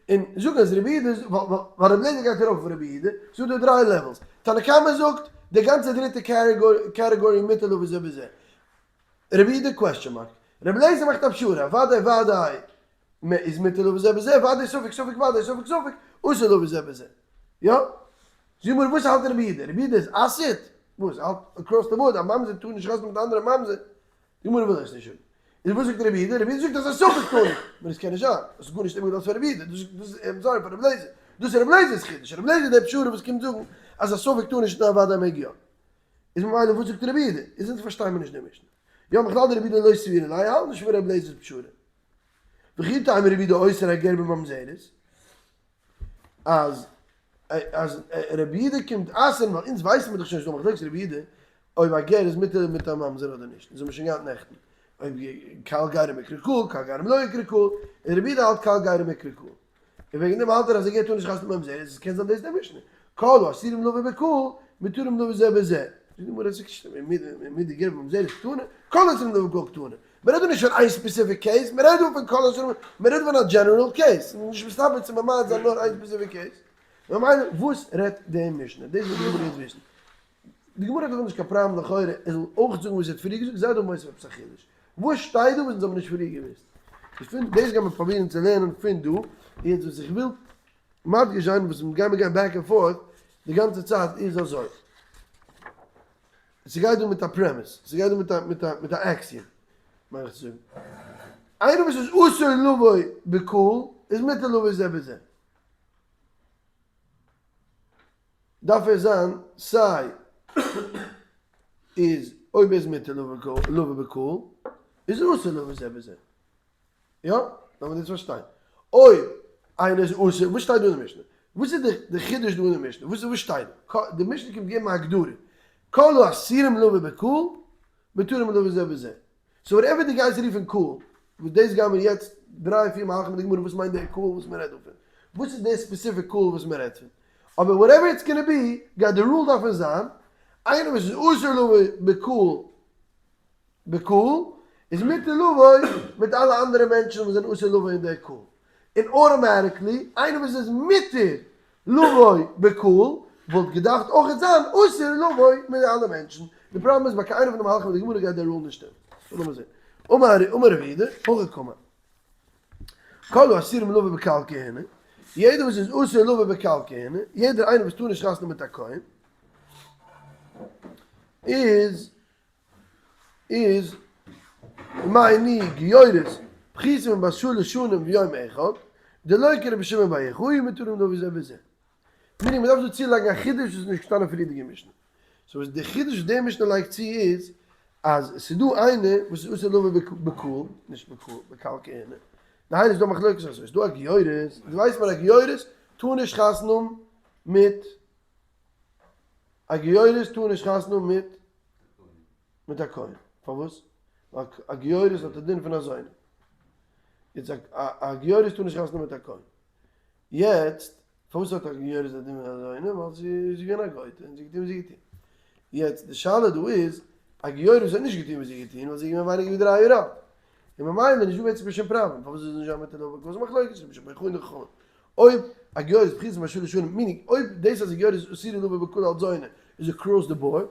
און זאגן אז רבי יהודה איז ווייל רבי אליעזר גייט ארויף אויף רבי יהודה, ס'איז דא דריי levels, תנא קמא זאגט די גאנצע דריטע category מותר לבוא זה בזה, רבי יהודה question mark, רבי אליעזר מאכט א פשרה, ודאי ודאי איז מותר לבוא זה בזה, ודאי ספק ספק ודאי ספק ספק אסור לבוא זה בזה, יא? זאג מיר וואס האלט רבי יהודה? רבי יהודה איז אסר'ט? וואס? האלט across the board א ממזר טאר נישט חתונה מיט א אנדערע ממזר? די גמרא וויל עס נישט זאגן. איז וואס זאגט רבי יהודה? רבי יהודה זאגט אז א ספק טאר נישט. אבער עס קען נישט זיין. עס איז גארנישט איבערגעלאזט פאר רבי יהודה. דאס איז I'm sorry פאר רבי אליעזר. דאס איז רבי אליעזר'ס חידוש. רבי אליעזר דער פשרה וואס קומט זאגן אז א ספק טאר נישט און אוודאי מעג יא. איז ממילא וואס זאגט רבי יהודה? איז אונז פארשטיי מיר נישט די משנה. יא מכלל דרבי יהודה לא סבירא ליה, האלט נישט פון רבי אליעזר'ס פשרה. וכי תימא רבי יהודה אוסר הגר בממזרת. אז אז רבי יהודה קומט אסר'ן ווייל אונז ווייסן מיר דאך שוין נישט דא מחלוקת רבי יהודה אויב א גר איז מותר מיט א ממזר אדער נישט, אונז האבן שוין געהאט נעכטן אויב קהל גרים מיקרי קהל, קהל גרים לא יקרי קהל, און רבי יהודה האלט קהל גרים מיקרי קהל, און וועגן דעם האלט ער אז א גר טאר נישט חתונה מיט ממזר, עס קען זיין דאס די משנה, כל האסורים לבוא בקהל מותרים לבוא זה בזה, זאגט די גמרא עס איז מיט די גר וממזר איז קטנה, כל האסורים לבוא בקהל קטנה, מען רעדט דא נישט פון איין specific case, מען רעדט דא פון כל האסורים, מען רעדט פון א general case, ס'איז נישט מסתבר צו ממעט זיין נאר איין specific case, ממילא וואס רעדט די משנה, דאס וויל די גמרא יעצט וויסן. די גמרא האט דאך נישט קיין פראבלעם לכאורה ער זאל אויך זאגן וואס ער האט פריער געזאגט, זיי דא מוסיף עפעס א חידוש. וואס שטייט דא וואס אונז האבן נישט פריער געוואוסט? איז פון דאס גיימיר פרובירן צו לערנען פון דא, יעצט וואס איך וויל מדגיש זיין וואס אונז גיימיר גיין back and forth די גאנצע צייט איז אזוי. ס'גייט דא מיט א premise, ס'גייט דא מיט א מיט א מיט א axiom, מיין איך צו זאגן. איינער וואס איז אסור לבוא בקהל איז מותר לבוא זה בזה. דארף ער זיין סיי איז אויב ער איז מותר לבא בקהל איז אסור לבא זה בזה. יא? לאמיר דאס פארשטיין. אויב איינער איז אסור, וואס שטייט דא אין די משנה? וואס איז די חידוש דא אין די משנה? וואס שטייט דא? די משנה קומט געבן א הגדרה. כל האסורים לבא בקהל, מותרים לבא זה בזה. so whatever דו גייסט רופן קהל, וואס דאס גייען מיר יעצט דריי פיר מהלכים מיט די גמרא וואס מיינט דער קהל וואס מען רעדט דא פון, וואס איז דער specific קהל וואס מען רעדט פון, אבער whatever it's gonna be, גייט די rule דארפן זיין, איינער וואס איז אסור לבא בקהל בקהל, איז מותר לבוא מיט אלע אנדערע מענטשן וואס זענען אסור לבוא אין דער קהל, און automatically איינער וואס איז מותר לבוא בקהל וואלט געדארפט אויכעט זיין אסור לבוא מיט די אלע מענטשן, די פראבלעם איז ביי קיין איינע פון די מהלכים אין די גמרא גייט דער rule נישט שטימען. so לאמיר זען. אמר אמר רב יהודה, הכי קאמר. כל האסורים לבוא בקהל כהונה, יעדער וואס איז אסור לבוא בקהל כהונה, יעדער איינער וואס טאר נישט חתונה מיט א כהן, איז איז מאי ניהו גיורת פחותין מבת שלש שנים ויום אחד, דלא כרבי שמעון בר יוחאי מותרים לבא זה בזה. meaning מ'דארף דא צולייגן א חידוש וואס איז נישט געשטאנען פריערדיגע משנה. so וואס די חידוש וואס די משנה לייגט צו איז, אז ס'איז דא איינער וואס איז אסור לבא בקהל, נישט בקהל, בקהל כהונה, דהיינו ס'איז דא מחלוקת אזוי, ס'איז דא א גיורת, דו ווייסט מיר א גיורת טאר נישט חתונה האבן מיט א גיורת טאר נישט חתונה האבן מיט מיט א כהן, פארוואס? ווייל א גיורת האט א דין פון א זונה, יעצט א גיורת טאר נישט חתונה מיט א כהן, יעצט פארוואס האט א גיורת א דין פון א זונה? ווייל זי איז געווען א גויטע און זי האט געטון וואס זי האט געטון, יעצט די שאלה דא איז, א גיורת האט נישט געטון וואס זי האט געטון ווייל זי איז געווען ווייניגער ווי 3 יאר אלט, און ממילא נישט דא בעצם קיין שום פראבלעם, פארוואס זאל זי נישט זיין מיט א לבא קהל? מחלוקת רבי שמעון בר יוחאי און די חכמים. אויב א גיורת איז פחותה משלש שנים, meaning אויב דאס אז א גיורת איז אסורה לבא בקהל אלס זונה איז across the board,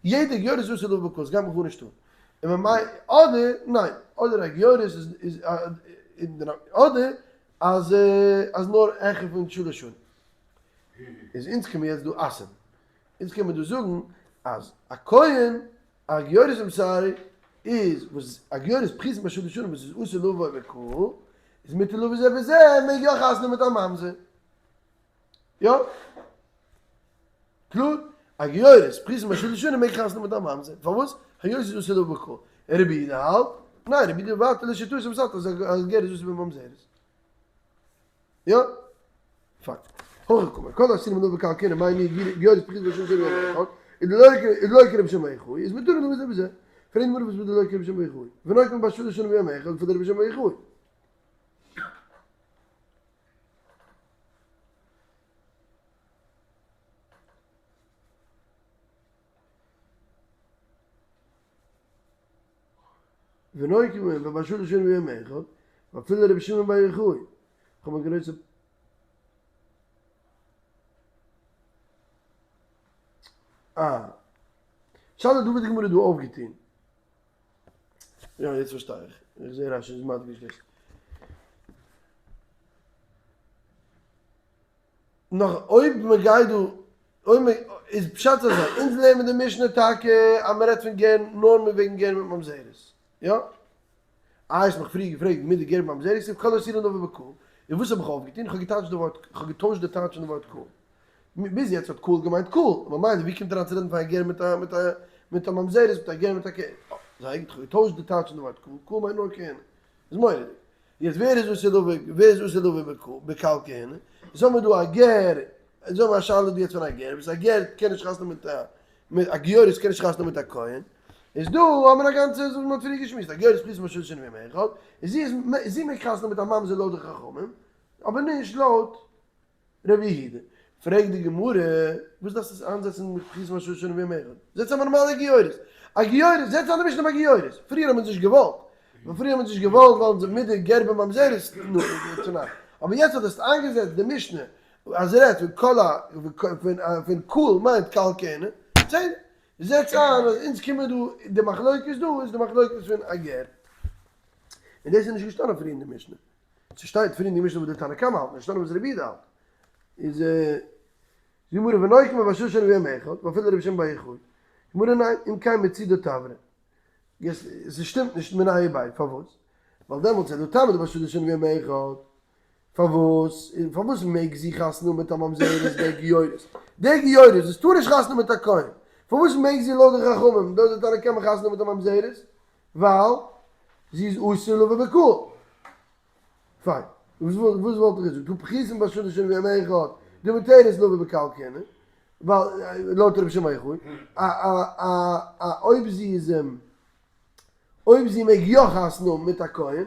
יעדע גיורת איז אסור לבא בקהל, סגייט מיך גארנישט אן. און ממילא, אדער ניין, אדער א גיורת איז איז אדער אז אז נאר העכער פון שלש שנים. איז אונז קען מען יעצט דא אסר'ן. אונז קען מען דא זאגן אז א כהן א גיורת I'm sorry איז וואס א גיורת פחותה משלש שנים וואס איז אסור לבוא בקהל איז מותר לבא זה בזה מעג יא חתונה מיט א ממזר. יא? קלאר? א גיורת פחותה משלש שנים מעג חתונה מיט א ממזר. פארוואס? היות איז אסור לבוא בקהל. און רבי יהודה האלט? ניין רבי יהודה ווייטער לשיטתו וואס האלט אז א גר איז אסור בממזרת. יא? פיין. הכי קאמר, כל האסורים לבא בקהל כהונה מאי ניהו גיורת פחותה משלש שנים ויום אחד, איז דלא כרבי שמעון בר יוחאי, איז מותרים לבא זה בזה. פרעגט די גמרא וואס איז דלא כרבי שמעון בר יוחאי? ונוקמה בת שלש שנים ויום אחד פון די רבי שמעון בר יוחאי. ונוקמה בת שלש שנים ויום אחד, ואפילו רבי שמעון בר יוחאי, כ'האב א גרויסע. אה. שאלה דא וואס די גמרא האט דא אויפגעטון. יא יעצט פארשטיי איך. איך זע רשי איז מדגיש דאס. נאך אויב מען גייט דא, אויב מען, איז פשט אזוי, אונז לערנען די משנה טאקע אז מען רעדט פון גר נאר מיט וועגן גר מיט ממזרת. יא? איי האסט מיך פריער געפרעגט מיט די גר מיט ממזרת, איך כל האסורין לבא בקהל. און וואס האב איך אויפגעטון? איך האב געטייטשט די ווארט, איך האב געטוישט די טייטש פון די ווארט קהל. ביז יעצט האט קהל געמיינט קהל, ממילא ווי קומט אריין צו רעדן פון א גר מיט א מיט א מיט א ממזרת מיט א גר מיט א כהונה? אה, זייער גוט, איך האב געטוישט די טייטש פון די ווארט קהל, קהל מיינט נאר כהונה. איז מורא'דיג. יעצט ווער איז אסור לבא ווער איז אסור לבא בקהל כהונה? איז האבן מיר דא א גר, איז האבן מיר א שאלה דא יעצט פון א גר, וואס א גר קען נישט חתונה מיט א מיט א גיורת קען נישט חתונה מיט א כהן, איז דא האבן מיר א גאנצע וואס מען האט פריער געשמועסט, א גיורת פחותה משלש שנים ויום אחד, איז זי איז זי מעג חתונה מיט א ממזר לויט די חכמים, אבער נישט לויט רבי יהודה. פרעגט די גמרא, וואס דארפסטו עס איינזעצן מיט פחותה משלש שנים ויום אחד? זעץ א נארמאלע גיורת. א גיורת, זעץ איין די משנה ביי גיורת. פריער האבן אונז נישט געוואלט. ווייל פריער האבן אונז נישט געוואלט ווייל אונז מיט די גר בממזרת תנאי. אבער יעצט האט עס איינגעזעצט די משנה אז ער רעדט פון כל ה פון קהל מיינט קהל כהונה. בסדר. זעץ איין אז אונז קומען דא, די מחלוקת דא איז די מחלוקת פון א גר. און דאס איז נישט געשטאנען פריער אין די משנה. ס'שטייט פריער אין די משנה וואס די תנא קמא האלט, נישט געשטאנען וואס רבי יהודה האלט. איז די גמרא ונוקמה בת שלש שנים ויום אחד, ואפילו רבי שמעון בר יוחאי. גמרא ניין, אם כן מצידא תברא. ס'שטימט נישט מיניה וביה, פארוואס? ווייל דעמאלטס איז דא טעמא דבת שלש שנים ויום אחד. פארוואס פארוואס מעג זי חתונה האבן מיט א ממזרת די גיורת? די גיורת וואס טאר נישט חתונה האבן מיט א כהן, פארוואס מעג זי לויט די חכמים, לויט די תנא קמא חתונה האבן מיט א ממזרת? ווייל זי איז אסור לבא בקהל. פיין, וואס וואלט איך געזאגט? הא פחותין בת שלש שנים ויום אחד, דמותרת לבא בקהל כהונה, ווייל לויט רבי שמעון בר יוחאי, א א א אויב זי איז אויב זי מעג יא חתונה האבן מיט א כהן,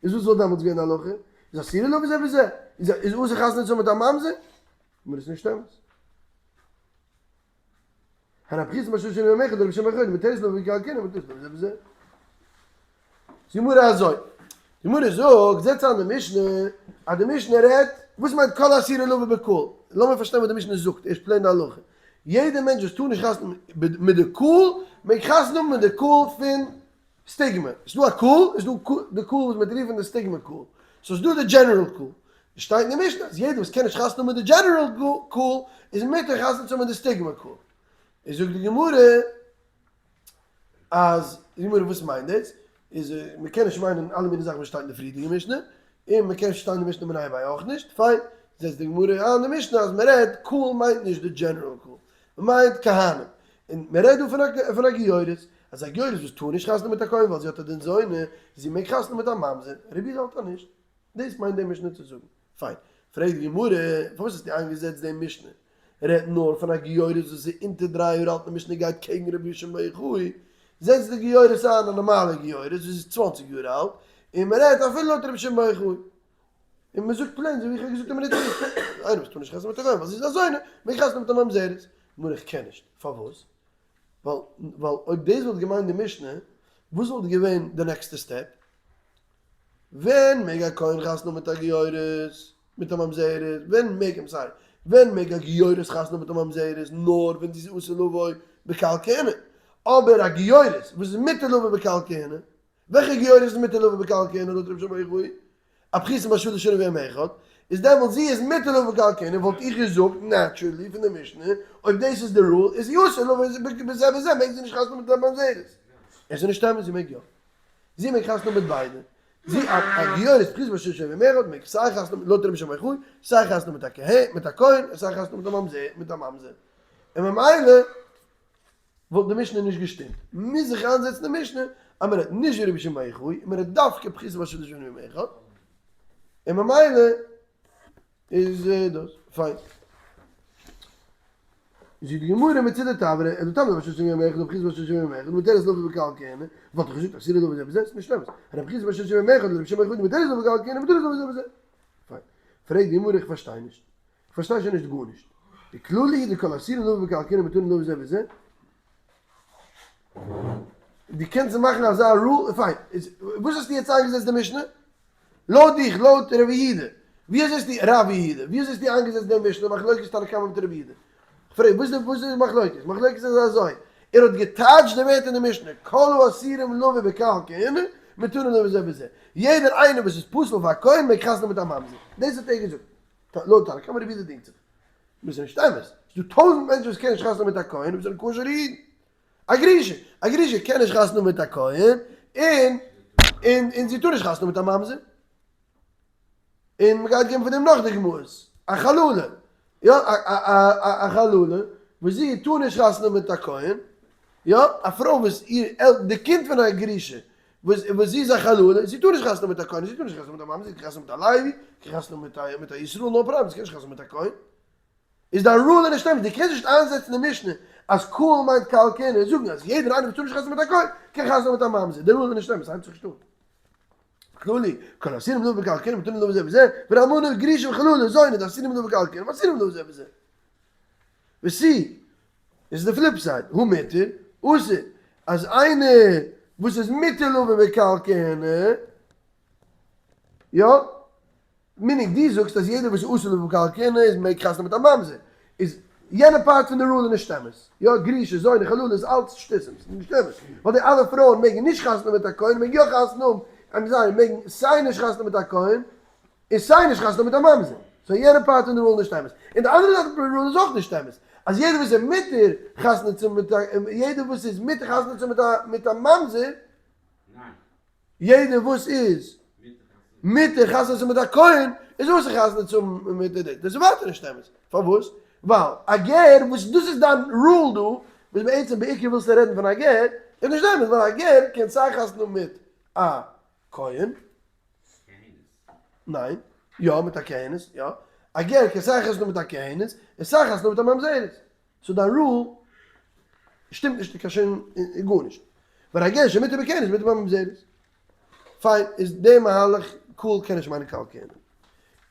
איז וואס וואלט דעמאלטס געווען די הלכה? איז אסורה לבא בזה ובזה? איז אסור חתונה צו האבן מיט א ממזר? מיר איז נישט אמת. הן הפחותין בת שלש שנים ויום אחד דרבי שמעון בר יוחאי דמותרת לבא בקהל כהונה מותרת לבא בזה ובזה. די גמרא אזוי, די גמרא זאגט, זעץ איין די משנה, אז די משנה רעדט, וואס מיינט כל האסורין לבא בקהל? לאמיר פארשטיין וואס די משנה זאגט, ערשט plain די הלכה. יעדער מענטש וואס טאר נישט חתונה מיט די קהל, מעג חתונה האבן מיט די קהל פון סטיגמע. ס'איז דא א קהל, איז דא די קהל וואס מ'וועט רופן די סטיגמע קהל. סאו ס'איז דא די general קהל. עס שטייט אין די משנה אז יעדער וואס קען נישט חתונה האבן מיט די general קהל, איז מותר חתונה צו האבן מיט די סטיגמע קהל. איז זאגט די גמרא אז, די גמרא וואס מיינט דאס? איז מ'קען נישט מיינען אלע מיני זאכן וואס שטייט אין די פריערדיגע משנה, און מ'קען נישט שטיין די משנה מיניה וביה אויך נישט, פיין, זעצט די גמרא איין די משנה אז מ'רעדט קהל מיינט נישט די general קהל, מ'מיינט כהנים, און מ'רעדט דא פון א גיורת, אז א גיורת וואס טאר נישט חתונה מיט א כהן ווייל זי האט א דין זונה, זי מעג חתונה מיט א ממזר, רבי יהודה האלט אז נישט, דאס מיינט די משנה צו זאגן, פיין, פרעגט די גמרא, פארוואס האסטו איינגעזעצט די משנה, רעדט נאר פון א גיורת וואס איז אונטער 3 יאר אלט און די משנה גייט קעגן רבי שמעון בר יוחאי, זעצט די גיורת איין א נארמאלע גיורת וואס איז 20 יאר אלט, און מען רעדט אפילו לויט רבי שמעון בר יוחאי. און מען זאגט plain אזוי ווי איך האב געזאגט א מינוט צוריק, איינער וואס טאר נישט חתונה מיט א כהן ווייל זי איז א זונה, מעג חתונה מיט א ממזרת. נאר איך קען נישט. פארוואס? ווייל ווייל אויב דאס וואלט געמיינט די משנה, וואס וואלט געווען די נעקסטע step? ווען מעג א כהן חתונה מיט א גיורת, מיט א ממזרת, ווען מעג, I'm sorry, ווען מעג א גיורת חתונה מיט א ממזרת, נאר ווען זי איז אסור לבוא בקהל כהונה, אבער א גיורת וואס איז מותר לבוא בקהל כהונה, וועלכע גיורת איז מותר לבוא בקהל כהונה לויט רבי שמעון בר יוחאי? א פחותה בת שלש שנים ויום אחד, איז דעמאלט זי איז מותר לבוא בקהל כהונה, וואלט איך געזאגט naturally פון די משנה, אויב דאס איז די rule, איז זי אסור לבוא בזה וזה, מעג זי נישט חתונה מיט א ממזרת. עס איז נישט אמת, זי מעג יא. זי מעג חתונה מיט ביידע. זי א גיורת פחותה בת שלש שנים ויום אחד מעג סיי חתונה לויט רבי שמעון בר יוחאי, סיי חתונה מיט א כהן, מיט א כהן, און סיי חתונה מיט א ממזר, מיט א ממזר. און ממילא וואלט די משנה נישט געשטימט. מוז זיך איינזעצן די משנה אז מען רעדט נישט ווי רבי שמעון בר יוחאי, און מען רעדט דווקא פחותה בת שלש שנים ויום אחד. און ממילא איז דאס פיין. זאגט די גמרא מצוה דתברא, אלא תמר בת שלש שנים ויום אחד ופחותה בת שלש שנים ויום אחד מותרת לבא בקהל כהונה, וואלט איך געזאגט אסורה לבא בזה ובזה, ס'איז נישט אמת, הרי פחותה בת שלש שנים ויום אחד לרבי שמעון בר יוחאי מותרת לבא בקהל כהונה מותרת לבא בזה ובזה. פיין. פרעגט די גמרא איך פארשטיי נישט. איך פארשטיי שוין נישט גארנישט. וכללא הוא דכל האסורין לבא בקהל כהונה מותרין לבא בזה ובזה. דו קענסט מאכן אזא rule, פיין. וואס האסטו יעצט איינגעזעצט די משנה? לויט דיך, לויט רבי יהודה, ווי אזוי האסטו, רב יהודה, ווי אזוי האסטו איינגעזעצט דעם משנה מחלוקת תנא קמא מיט רבי יהודה? כ'פרעג, וואס איז וואס איז מחלוקת? מחלוקת איז אזוי, ער האט געטייטשט די ווערטער אין די משנה, כל האסורים לבא בקהל כהונה, מותרין לבא בזה ובזה. יעדער איינער וואס איז פסול פאר א כהן מעג חתונה מיט א ממזר. דאס האט ער געזאגט. לויט תנא קמא רבי יהודה דינגט זיך. דאס איז נישט אמת. ס'איז דא טויזנט מענטשן וואס קענען נישט חתונה מיט א כהן און זענען כשר'ע אידן. א גרושה, א גרושה קען נישט חתונה מיט א כהן, און און און זי טאר נישט חתונה מיט א ממזר. און מען גייט געבן פון דעם נאך דוגמאות. א חללה, יא, א א א א חללה וואס זי טאר נישט חתונה מיט א כהן, יא, א פרוי וואס איר על די קינד פון א גרושה וואס וואס זי איז א חללה, זי טאר נישט חתונה מיט א כהן, זי טאר נישט חתונה מיט א ממזר, זי קען חתונה מיט א לוי, קען חתונה מיט א מיט א ישראל, no problem, זי קען נישט חתונה מיט א כהן. איז דיין rule נישט אמת, דו קענסט נישט איינזעצן די משנה אז קהל מיינט קהל כהונה און זאגן אז יעדער איינער וואס טאר נישט חתונה מיט א כהן קען חתונה מיט א ממזר, די rule איז נישט אמת, ס'הייבט זיך נישט אן. כללא, כל האסורים לבא בקהל כהונה מותרין לבא בזה ובזה, ואלמנה גרושה וחללה זונה דאסורים לבא בקהל כהונה ואסורים לבא בזה ובזה. וסי, איז די flip side, הא מותר, אסור, אז איינער וואס איז מותר לבא בקהל כהונה, יא? meaning דו זאגסט אז יעדער וואס איז אסור לבא בקהל כהונה איז מעג חתונה מיט א ממזר, איז יענע part פון די rule איז נישט אמת, יא גרושה זונה חללה איז אלץ שטותים, ס'איז נישט אמת, ווייל די אלע פרויען מעגן נישט חתונה מיט א כהן מעגן יא חתונה האבן, I'm sorry, מעגן סיי נישט חתונה מיט א כהן און סיי נישט חתונה מיט א ממזר, so יענע part פון די rule איז נישט אמת, און די אנדערע זייט פון די rule איז אויך נישט אמת, אז יעדער וואס איז מותר חתונה צו מיט א יעדער וואס איז מותר חתונה צו מיט א ממזר, יעדער וואס איז. מותר חתונה צו האבן מיט א כהן, איז אסור חתונה צו האבן מיט די דאס איז ווייטער נישט אמת, פארוואס? ווייל א גר, וואס דאס איז דיין rule דא, וואס בעצם בעיקר ווילסטו רעדן פון א גר, איז נישט אמת, ווייל א גר קען סיי חתונה האבן מיט א כהן, ניין, יא מיט א כהנת, יא, א גר קען סיי חתונה האבן מיט א כהנת, און סיי חתונה האבן מיט א ממזרת, so דיין rule שטימט נישט קיין שום גארנישט, ווייל א גר שמותר בכהנת מותר בממזרת. פיין, איז די מהלך קהל קען נישט מיינען קהל כהונה.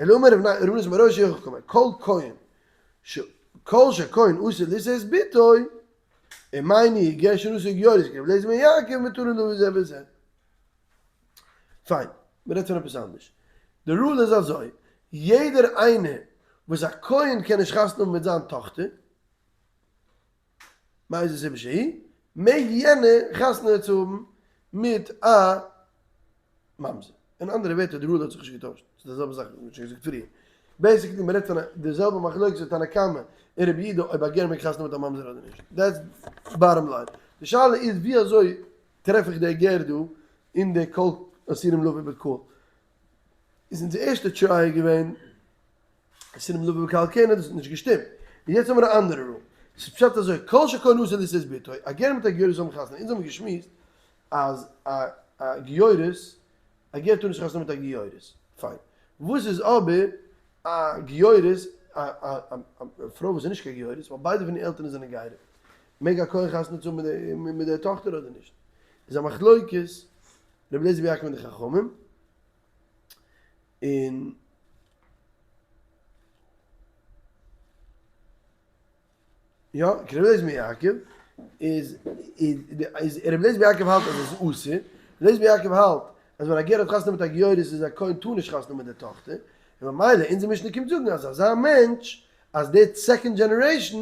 אלא אמר רב נתן בר אושעיא הכי קאמר, כל כהן ש כל שכהן אסור לישא את בתו, ומאי ניהו גר שנשא גיורת כרבי אליעזר בן יעקב מותרין לבא זה בזה. פיין, מען רעדט פון עפעס אנדערש. די rule איז אזוי, יעדער איינער וואס א כהן קען נישט חתונה האבן מיט זיין טאכטער, מאיזה סיבה שהיא, מעג יענער חתונה צו האבן מיט א ממזר. אין אנדערע ווערטער די rule האט זיך נישט געטוישט, ס'איז די זעלבע זאך ווי מ'האט שוין געזאגט פריער. basically מ'רעדט פון די זעלבע מחלוקת ווי תנא קמא און רבי יהודה אויב א גר מעג חתונה מיט א ממזר אדער נישט. That's bottom line. די שאלה איז ווי אזוי טרעף איך די גר דא אין די כל אסורים לבוא בקהל. איז אונזער ערשטע try געווען אסורים לבוא בקהל כהונה, דאס האט נישט געשטימט. און יעצט האבן מיר א אנדערע rule. ס'איז פשט אזוי, כל שכהן אסור לישא את בתו, א גר מיט א גיורת האבן חתונה, אונז האבן געשמועסט אז א א גיורת, א גר טאר נישט חתונה מיט א גיורת, פיין. וואס איז אבער א גיורת, א א א פרוי וואס איז נישט קיין גיורת, ווייל ביידע פון די עלטערן זענען גרים, מעג א כהן חתונה צו האבן מיט די טאכטער אדער נישט? איז א מחלוקת רבי אליעזר בן יעקב און די חכמים, און יא, רבי אליעזר בן יעקב איז איז רבי אליעזר בן יעקב האלט אז עס איז אסור, רבי אליעזר בן יעקב האלט אז ווען א גר האט חתונה מיט א גיורת איז א כהן טאר נישט חתונה מיט די טאכטער, און ממילא אונזער משנה קומט זאגן אז אזא מענטש אז די second generation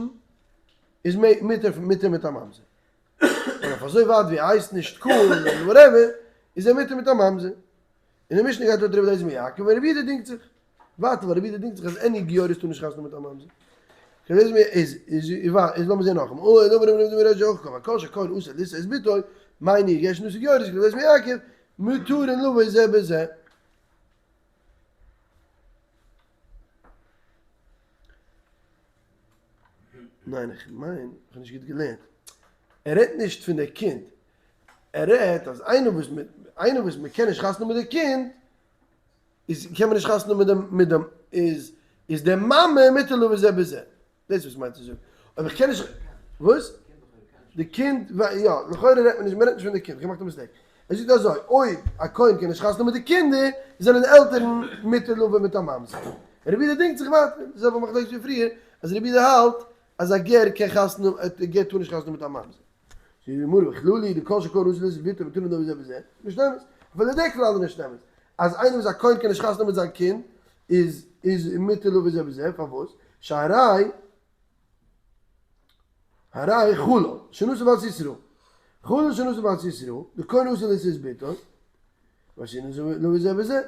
איז מותר מותר מיט א ממזר. און אויף אזוי ווייט ווי ער הייסט נישט קהל און whatever איז ער מותר מיט א ממזר. און די משנה גייט לויט רבי אליעזר בן יעקב און רבי יהודה דינגט זיך. ווייטער ווייל רבי יהודה דינגט זיך אז any גיורת טאר נישט חתונה מיט א ממזר. רבי אליעזר בן איז איז איז לאמיר זעהן נאכאמאל. אוי נאמר רבי אליעזר בן יעקב אויך קאמר כל שכהן אסור לישא את בתו מאי ניהו גר שנשא גיורת כרבי אליעזר בן יעקב מותרין לבא זה בזה. ניין איך מיין איך האב נישט גוט געלערנט. ער רעדט נישט פון די קינד. ער רעדט אז איינער וואס איינער וואס מען קען נישט חתונה מיט די קינד איז קען מען נישט חתונה מיט דעם מיט דעם איז איז די מאמע מותר לבא זה בזה. דאס וואס מיינט צו זאגן. אויב איך קען נישט וואס? די קינד יא לכאורה רעדט מען נישט מען רעדט נישט פון די קינד איך האב געמאכט א mistake. ער זאגט אזוי אויב א כהן קען נישט חתונה מיט די קינדער זענען די עלטערן מותר לבא מיט א ממזר. רבי יהודה דינגט זיך ווייטער די זעלבע מחלוקת ווי פריער אז רבי יהודה האלט אז א גר קען חתונה א גר טאר נישט חתונה מיט א ממזר. זאגט די גמרא וכללי דכל שכהן אסור לישא את בתו מותרין לבא זה בזה, נישט אמת, אפילו די כלל איז נישט אמת, אז איינער וואס א כהן קען נישט חתונה מיט זיין קינד איז איז מותר לבא זה בזה, פארוואס? שהרי הרי חלל שנשא בת ישראל, חלל שנשא בת ישראל, דכהן אסור לישא את בתו, ואסורין לבא זה בזה.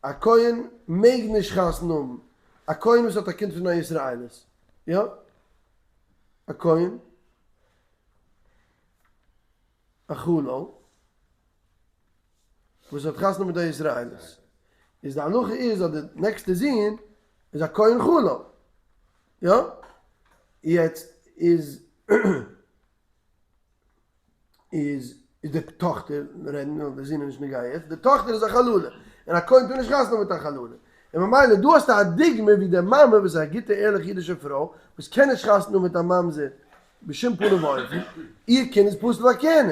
א כהן מעג נישט חתונה האבן, א כהן וואס האט א קינד פון א ישראלית, יא? א כהן, א חלל, וואס האט חתונה מיט א ישראלית, איז די הלכה איז אז די נעקסטע זון איז א כהן חלל, יא? יעצט איז איז איז די טאכטער, רעדן מיר די זון איז נישט נוגע יעצט, די טאכטער איז א חללה, און א כהן טאר נישט חתונה מיט א חללה, און ממילא דא האסטו א דוגמא ווי די מאמע וואס איז א גוטע ערליכע אידישע פרוי וואס קען נישט חתונה מיט א ממזר בשום פנים ואופן, איר קינד איז פסול לכהונה,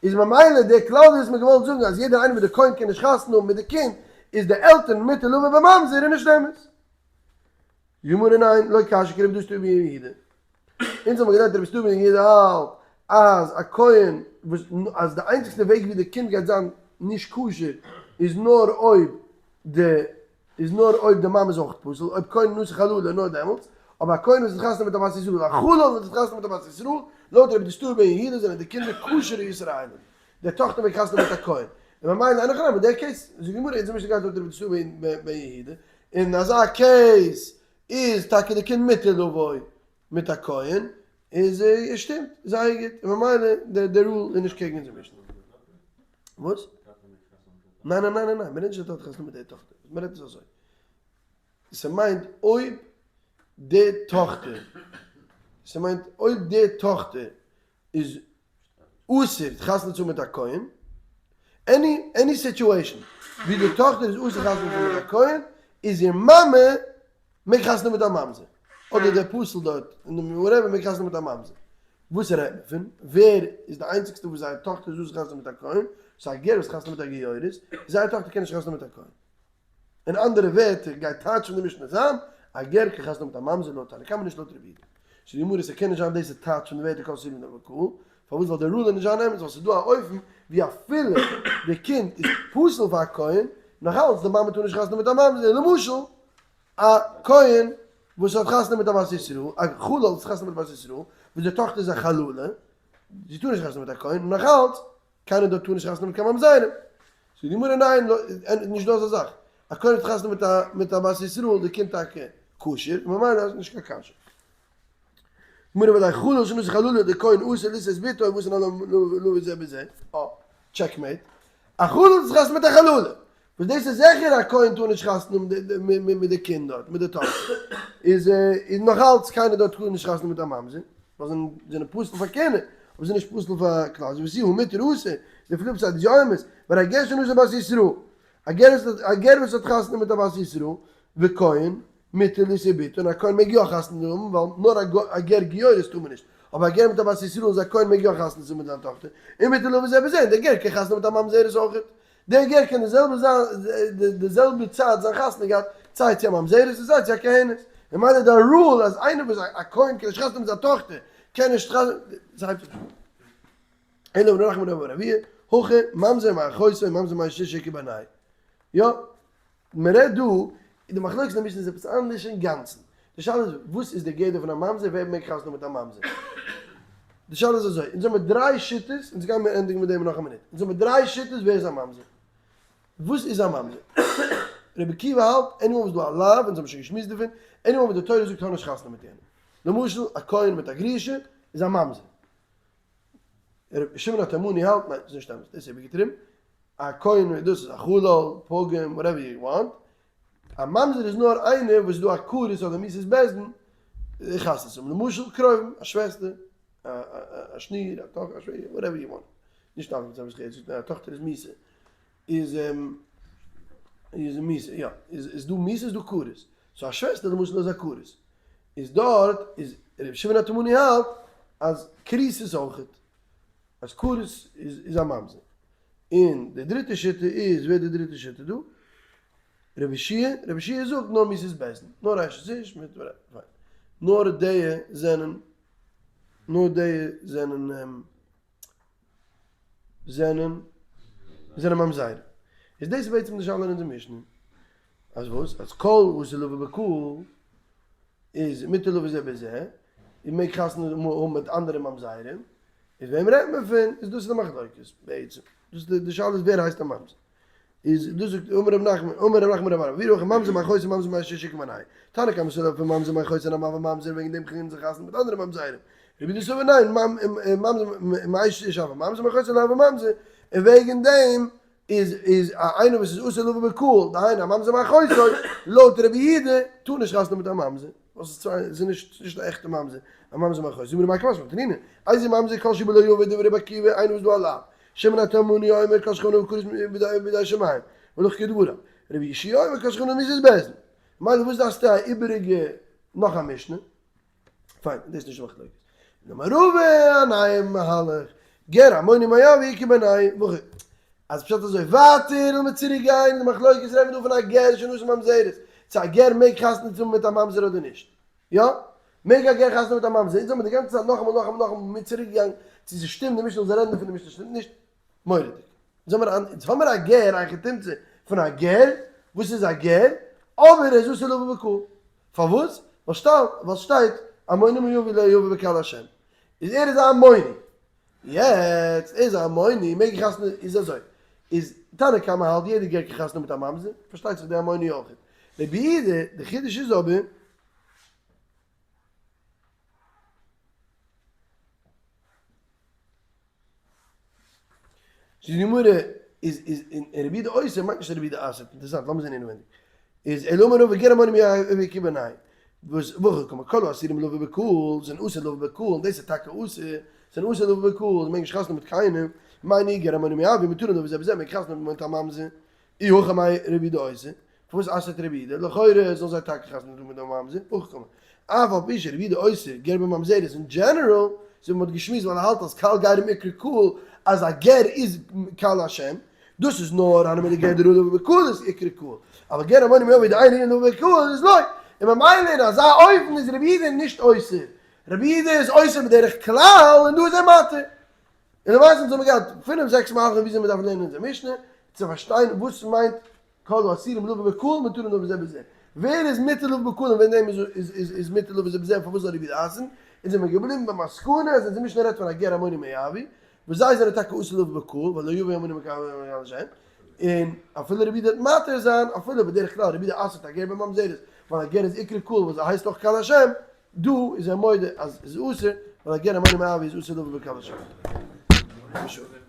איז ממילא די כלל וואס מ'האט געוואלט זאגן אז יעדער איינער וואס די כהן קען נישט חתונה האבן מיט די קינד איז די עלטערן מותר לבא בממזר איז נישט אמת. גמרא ניין, לא קשיא כרבי דוסתאי בן יהודה. אונז האבן געלערנט רבי דוסתאי בן יהודה האלט אז א כהן וואס אז די איינציגסטע וועג ווי די קינד גייט זיין נישט כשר איז נאר אויב די איז נאר אויב די מאמע איז אויך פסול, אויב כהן נשא חללה נאר דעמאלטס, אבער א כהן וואס האט חתונה מיט א בת ישראל, א חלל וואס האט חתונה מיט א בת ישראל, לויט רבי דוסתאי בן יהודה זענען די קינדער כשר'ע ישראלים, די טאכטער מעג חתונה מיט א כהן, און ממילא אין הכי נמי דער case, זאגט די גמרא אונז האבן נישט געהאט לויט רבי דוסתאי בן יהודה, אין אזא case איז טאקע די קינד מותר לבוא מיט א כהן, איז עס שטימט זייער גוט, און ממילא די rule איז נישט קעגן אונזער משנה. וואס? ניין ניין ניין ניין, מ'רעדט נישט די טאטע חתונה מיט די טאכטער, מ'רעדט איז אזוי, ס'מיינט אויב די טאכטער, ס'מיינט אויב די טאכטער איז אסור חתונה צו האבן מיט א כהן, any any situation ווי די טאכטער איז אסור חתונה צו האבן מיט א כהן, איז איר מאמע מעג חתונה מיט א ממזר, אדער דער פסול דארט אין די whatever מעג חתונה מיט א ממזר. וואס רעדט מען פון? ווער איז די איינציגסטע וואס זייער טאכטער איז אסור חתונה מיט א כהן? ס'איז א גר וואס חתונה מיט א גיורת, זייער טאכטער קען נישט חתונה מיט א כהן. אין אנדערע ווערטער גייט טייטש פון די משנה זיין, א גר קען חתונה מיט א ממזר לויט תנא קמא נישט לויט רבי יהודה. ס'איז די גמרא ס'קען נישט זיין דאס איז טייטש פון די ווערטער כל האסורין לבא בקהל, פארוואס ווייל די rule איז נישט זיין אמת ווייל ס'איז דא א אופן ווי אפילו די קינד איז פסול פאר א כהן נאך אלץ די מאמע טאר נישט חתונה מיט א ממזר, למשל א כהן וואס האט חתונה מיט א בת ישראל, א חלל וואס האט חתונה מיט א בת ישראל, וואס די טאכטער איז א חללה, זי טאר נישט חתונה מיט א כהן, און נאך אלץ, קיינער דארט טאר נישט חתונה מיט קיין ממזרים. זאגט די גמרא ניין, נישט דא אזא זאך. א כהן האט חתונה מיט א מיט א בת ישראל, די קינד טאקע כשר, ממילא איז נישט קיין קשיא. גמרא ודאי חלל שנשא חללה, די כהן אסור לישא את בתו ואסור לבא זה בזה. אה, checkmate. א חלל האט חתונה מיט א חללה. וואס דאס איז זיכער א כהן טאר נישט חתונה האבן מיט די קינד דארט, מיט די טאכטער, איז איז נאך אלץ קיינער דארט טאר נישט חתונה האבן מיט א ממזר, ווייל זיי זענען פסול פאר כהונה, אבער זיי זענען נישט פסול פאר כלל, ותו הא מותר אסור, די flip side איז יא אמת, ווייל א גר שנשא בת ישראל, א גר וואס האט חתונה מיט א בת ישראל, וכהן, מותר לישא בתו, און א כהן מעג יא חתונה האבן, ווייל נאר א גר גיורת טאר מען נישט, אבער א גר מיט א בת ישראל איז א כהן מעג יא חתונה האבן מיט זיין טאכטער, און מותר לבא זה בזה, און דער גר קען חתונה האבן מיט א ממזרת אויכעט. דער גר קען די זעלבע זיין די זעלבע צייט זיין חתונה געהאט סיי צו א ממזרת און סיי צו א כהנת, ממילא די rule אז איינער וואס א כהן קען נישט חתונה מיט זיין טאכטער קען נישט חתונה זיי אלא אמר רב נחמן בר אבויה הכא ממזר מאחותו ממזר מאשת איש איכא בינייהו יא מען רעדט דא די מחלוקת אין די משנה איז עפעס אנדערש אינגאנצן די שאלה איז וואס איז די גדר פון א ממזר ווער מעג חתונה מיט א ממזר די שאלה איז אזוי אונז האמיר דריי שיטות אונז גיימיר ענדיגן מיט דעם אין נאך א מינוט אונז האמיר דריי שיטות ווער איז א ממזר וואס איז א ממזר רבי עקיבא האלט anyone וואס דא א לאו אונז האבן שוין געשמועסט דערפון anyone וואס די תורה זאגט האב נישט חתונה מיט יענעם למשל א כהן מיט א גרושה איז א ממזר רבי שמעון התימני האלט ניין ס'איז נישט אמת דאס איז איבערגעטריבן א כהן דאס איז א חלל פגום whatever you want א ממזר איז נאר איינער וואס איז דא א כרת אדער מיתת בית דין חתונה צו האבן, למשל קרובים, א שוועסטער, א שניר, א טאכטער, א שוועגער, whatever you want, נישט אלעס וואס איך זאג, א טאכטער איז מיתה, איז איז מיתה, יא, איז דא מיתה איז דא כרת, so א שוועסטער למשל איז א כרת, איז דארט איז רבי שמעון התימני האלט אז כריתות איז אויכעט, אז כרת איז א ממזר, און די דריטע שיטה איז, ווער איז די דריטע שיטה דא? רבי יהושע, רבי יהושע זאגט נאר מיתת בית דין, נאר אשת איש מיט פיין, נאר די זענען, נאר די זענען, זענען, זענען ממזרים. איז דאס בעצם די שאלה אין אונזער משנה, אז וואס? אז כל האסור לבא בקהל איז מותר לבא זה בזה, און מעג חתונה האבן מיט אנדערע ממזרים, איז וועם רעדט מען פון? איז דאס איז די מחלוקת בעצם, דאס איז די שאלה איז ווער הייסט א ממזר? איז דאס זאגט אמר רב נחמן אמר רב נחמן בר אבויה הכא ממזר מאחותו ממזר מאשת איש איכא בינייהו תנא קמא סבר פון ממזר מאחותו נמי הוי ממזר וועגן דעם קען זיך חתונה מיט אנדערע ממזרים רבי יהודה סבר ניין ממזר מאשת איש הוי ממזר מאחותו לא הוי ממזר און וועגן דעם איז איז א איינער וואס איז אסור לבא בקהל דהיינו א ממזר מאחותו לויט רבי יהודה טאר נישט חתונה מיט א ממזר ווייל ס'איז צוויי ס'איז נישט נישט א עכטע ממזר א ממזר מאחותו זאג מיר מאי קמשמע תנינא איזהו ממזר כל שהוא בלא יבא דברי רבי עקיבא איינער וואס דא א לאו שמעון התימני אומר כל שכן בכרת בידי שמים ולא כדבריו רבי יהושע אומר כל שכן במיתת בית דין ממילא וואס דארפסטו א איבעריגע נאך א משנה? פיין, דאס איז נישט די מחלוקת. אמר רבא א נייע מהלך, גר עמוני מואבי איכא בינייהו וכו'. אז פשט אזוי ווייטער וועלן מיר צוריק גיין אין די מחלוקת רעדן מיר דא פון א גר שנשא ממזרת, צו א גר מעג חתונה האבן מיט א ממזר אדער נישט. יא? מעג א גר חתונה מיט א ממזר? אונז האבן די גאנצע צייט נאכאמאל נאכאמאל נאכאמאל מיר צוריק געגאנגען צו ס'שטימט די משנה זאל רעדן דערפון די משנה שטימט נישט. מורא'דיג. אונז האמיר אונז האמיר א גר א היכי תמצא פון א גר, וואס איז א גר? אבער ער איז אסור לבא בקהל. פארוואס? ווייל שטייט ווייל סשטייט עמוני ומואבי לא יבא בקהל השם. איז ער איז א עמוני. יעצט ער איז א עמוני מעג ער חתונה איז אזוי. איז תנא קמא האלט יעדער גר קען חתונה מיט א ממזר, פארשטייט זיך די עמוני אויך. רבי יהודה, די חידוש איז אבער. זאגט די גמרא. איז איז און רבי יהודה אוסר מיינט נישט אז רבי יהודה אסר'ט, אינטערעסאנט, לאמיר זען אינעווענדיג. איז אלא אמר רבא גר עמוני מואבי איכא בינייהו, וואס והכי קאמר כל האסורים לבא בקהל זענען אסור לבא בקהל און דאס איז טאקע אסור, זענען אסור לבא בקהל, זיי מעגן נישט חתונה מיט קיינעם, מאי ניהו גר עמוני ומואבי מותרין לבא זה בזה מעג חתונה מיט א ממזר, אי הכי מאי רבי יהודה אוסר, פארוואס אסר'ט רבי יהודה? לכאורה זאלן זיי טאקע חתונה האבן מיט די ממזר, הכי קאמר אף על פי שרבי יהודה אוסר גר בממזרת אין general, אזוי ווי מ'האט געשמועסט ווייל ער האלט אז קהל גרים איקרי קהל אז א גר איז קהל השם, דאס איז נאר הני מילי גר דראוי לבא בקהל איז איקרי קהל, אבער גר עמוני ומואבי דאין ראויין לבא בקהל איז לא, און ממילא אין אזא אופן איז רבי יהודה נישט אוסר, רבי יהודה איז אוסר בדרך כלל און דא איז ער מתיר. און למעשה אונז האבן געהאט פינף זעקס מהלכים וויאזוי מ'דארף לערנען אונזער משנה צו פארשטיין וואס מיינט כל האסורים לבא בקהל מותרין לבא זה בזה. ווער איז מותר לבא בקהל און ווען דעם איז מותר לבא זה בזה און פארוואס זאל רבי יהודה אסר'ן? אונז זעמיר געבליבן ביים מסקנא אז אונזער משנה רעדט פון א גר עמוני מואבי וואס זיי זענען טאקע אסור לבא בקהל ווייל לא יבא עמוני בקהל השם און אפילו רבי יהודה וועט מתיר זיין אפילו בדרך כלל רבי יהודה אסר'ט א גר בממזרת ווייל א גר איז איקרי קהל וואס הייסט אויך קהל השם דא איז ער מודה אז עס איז אסור ווייל א גר עמוני מואבי איז אסור לבא בקהל השם.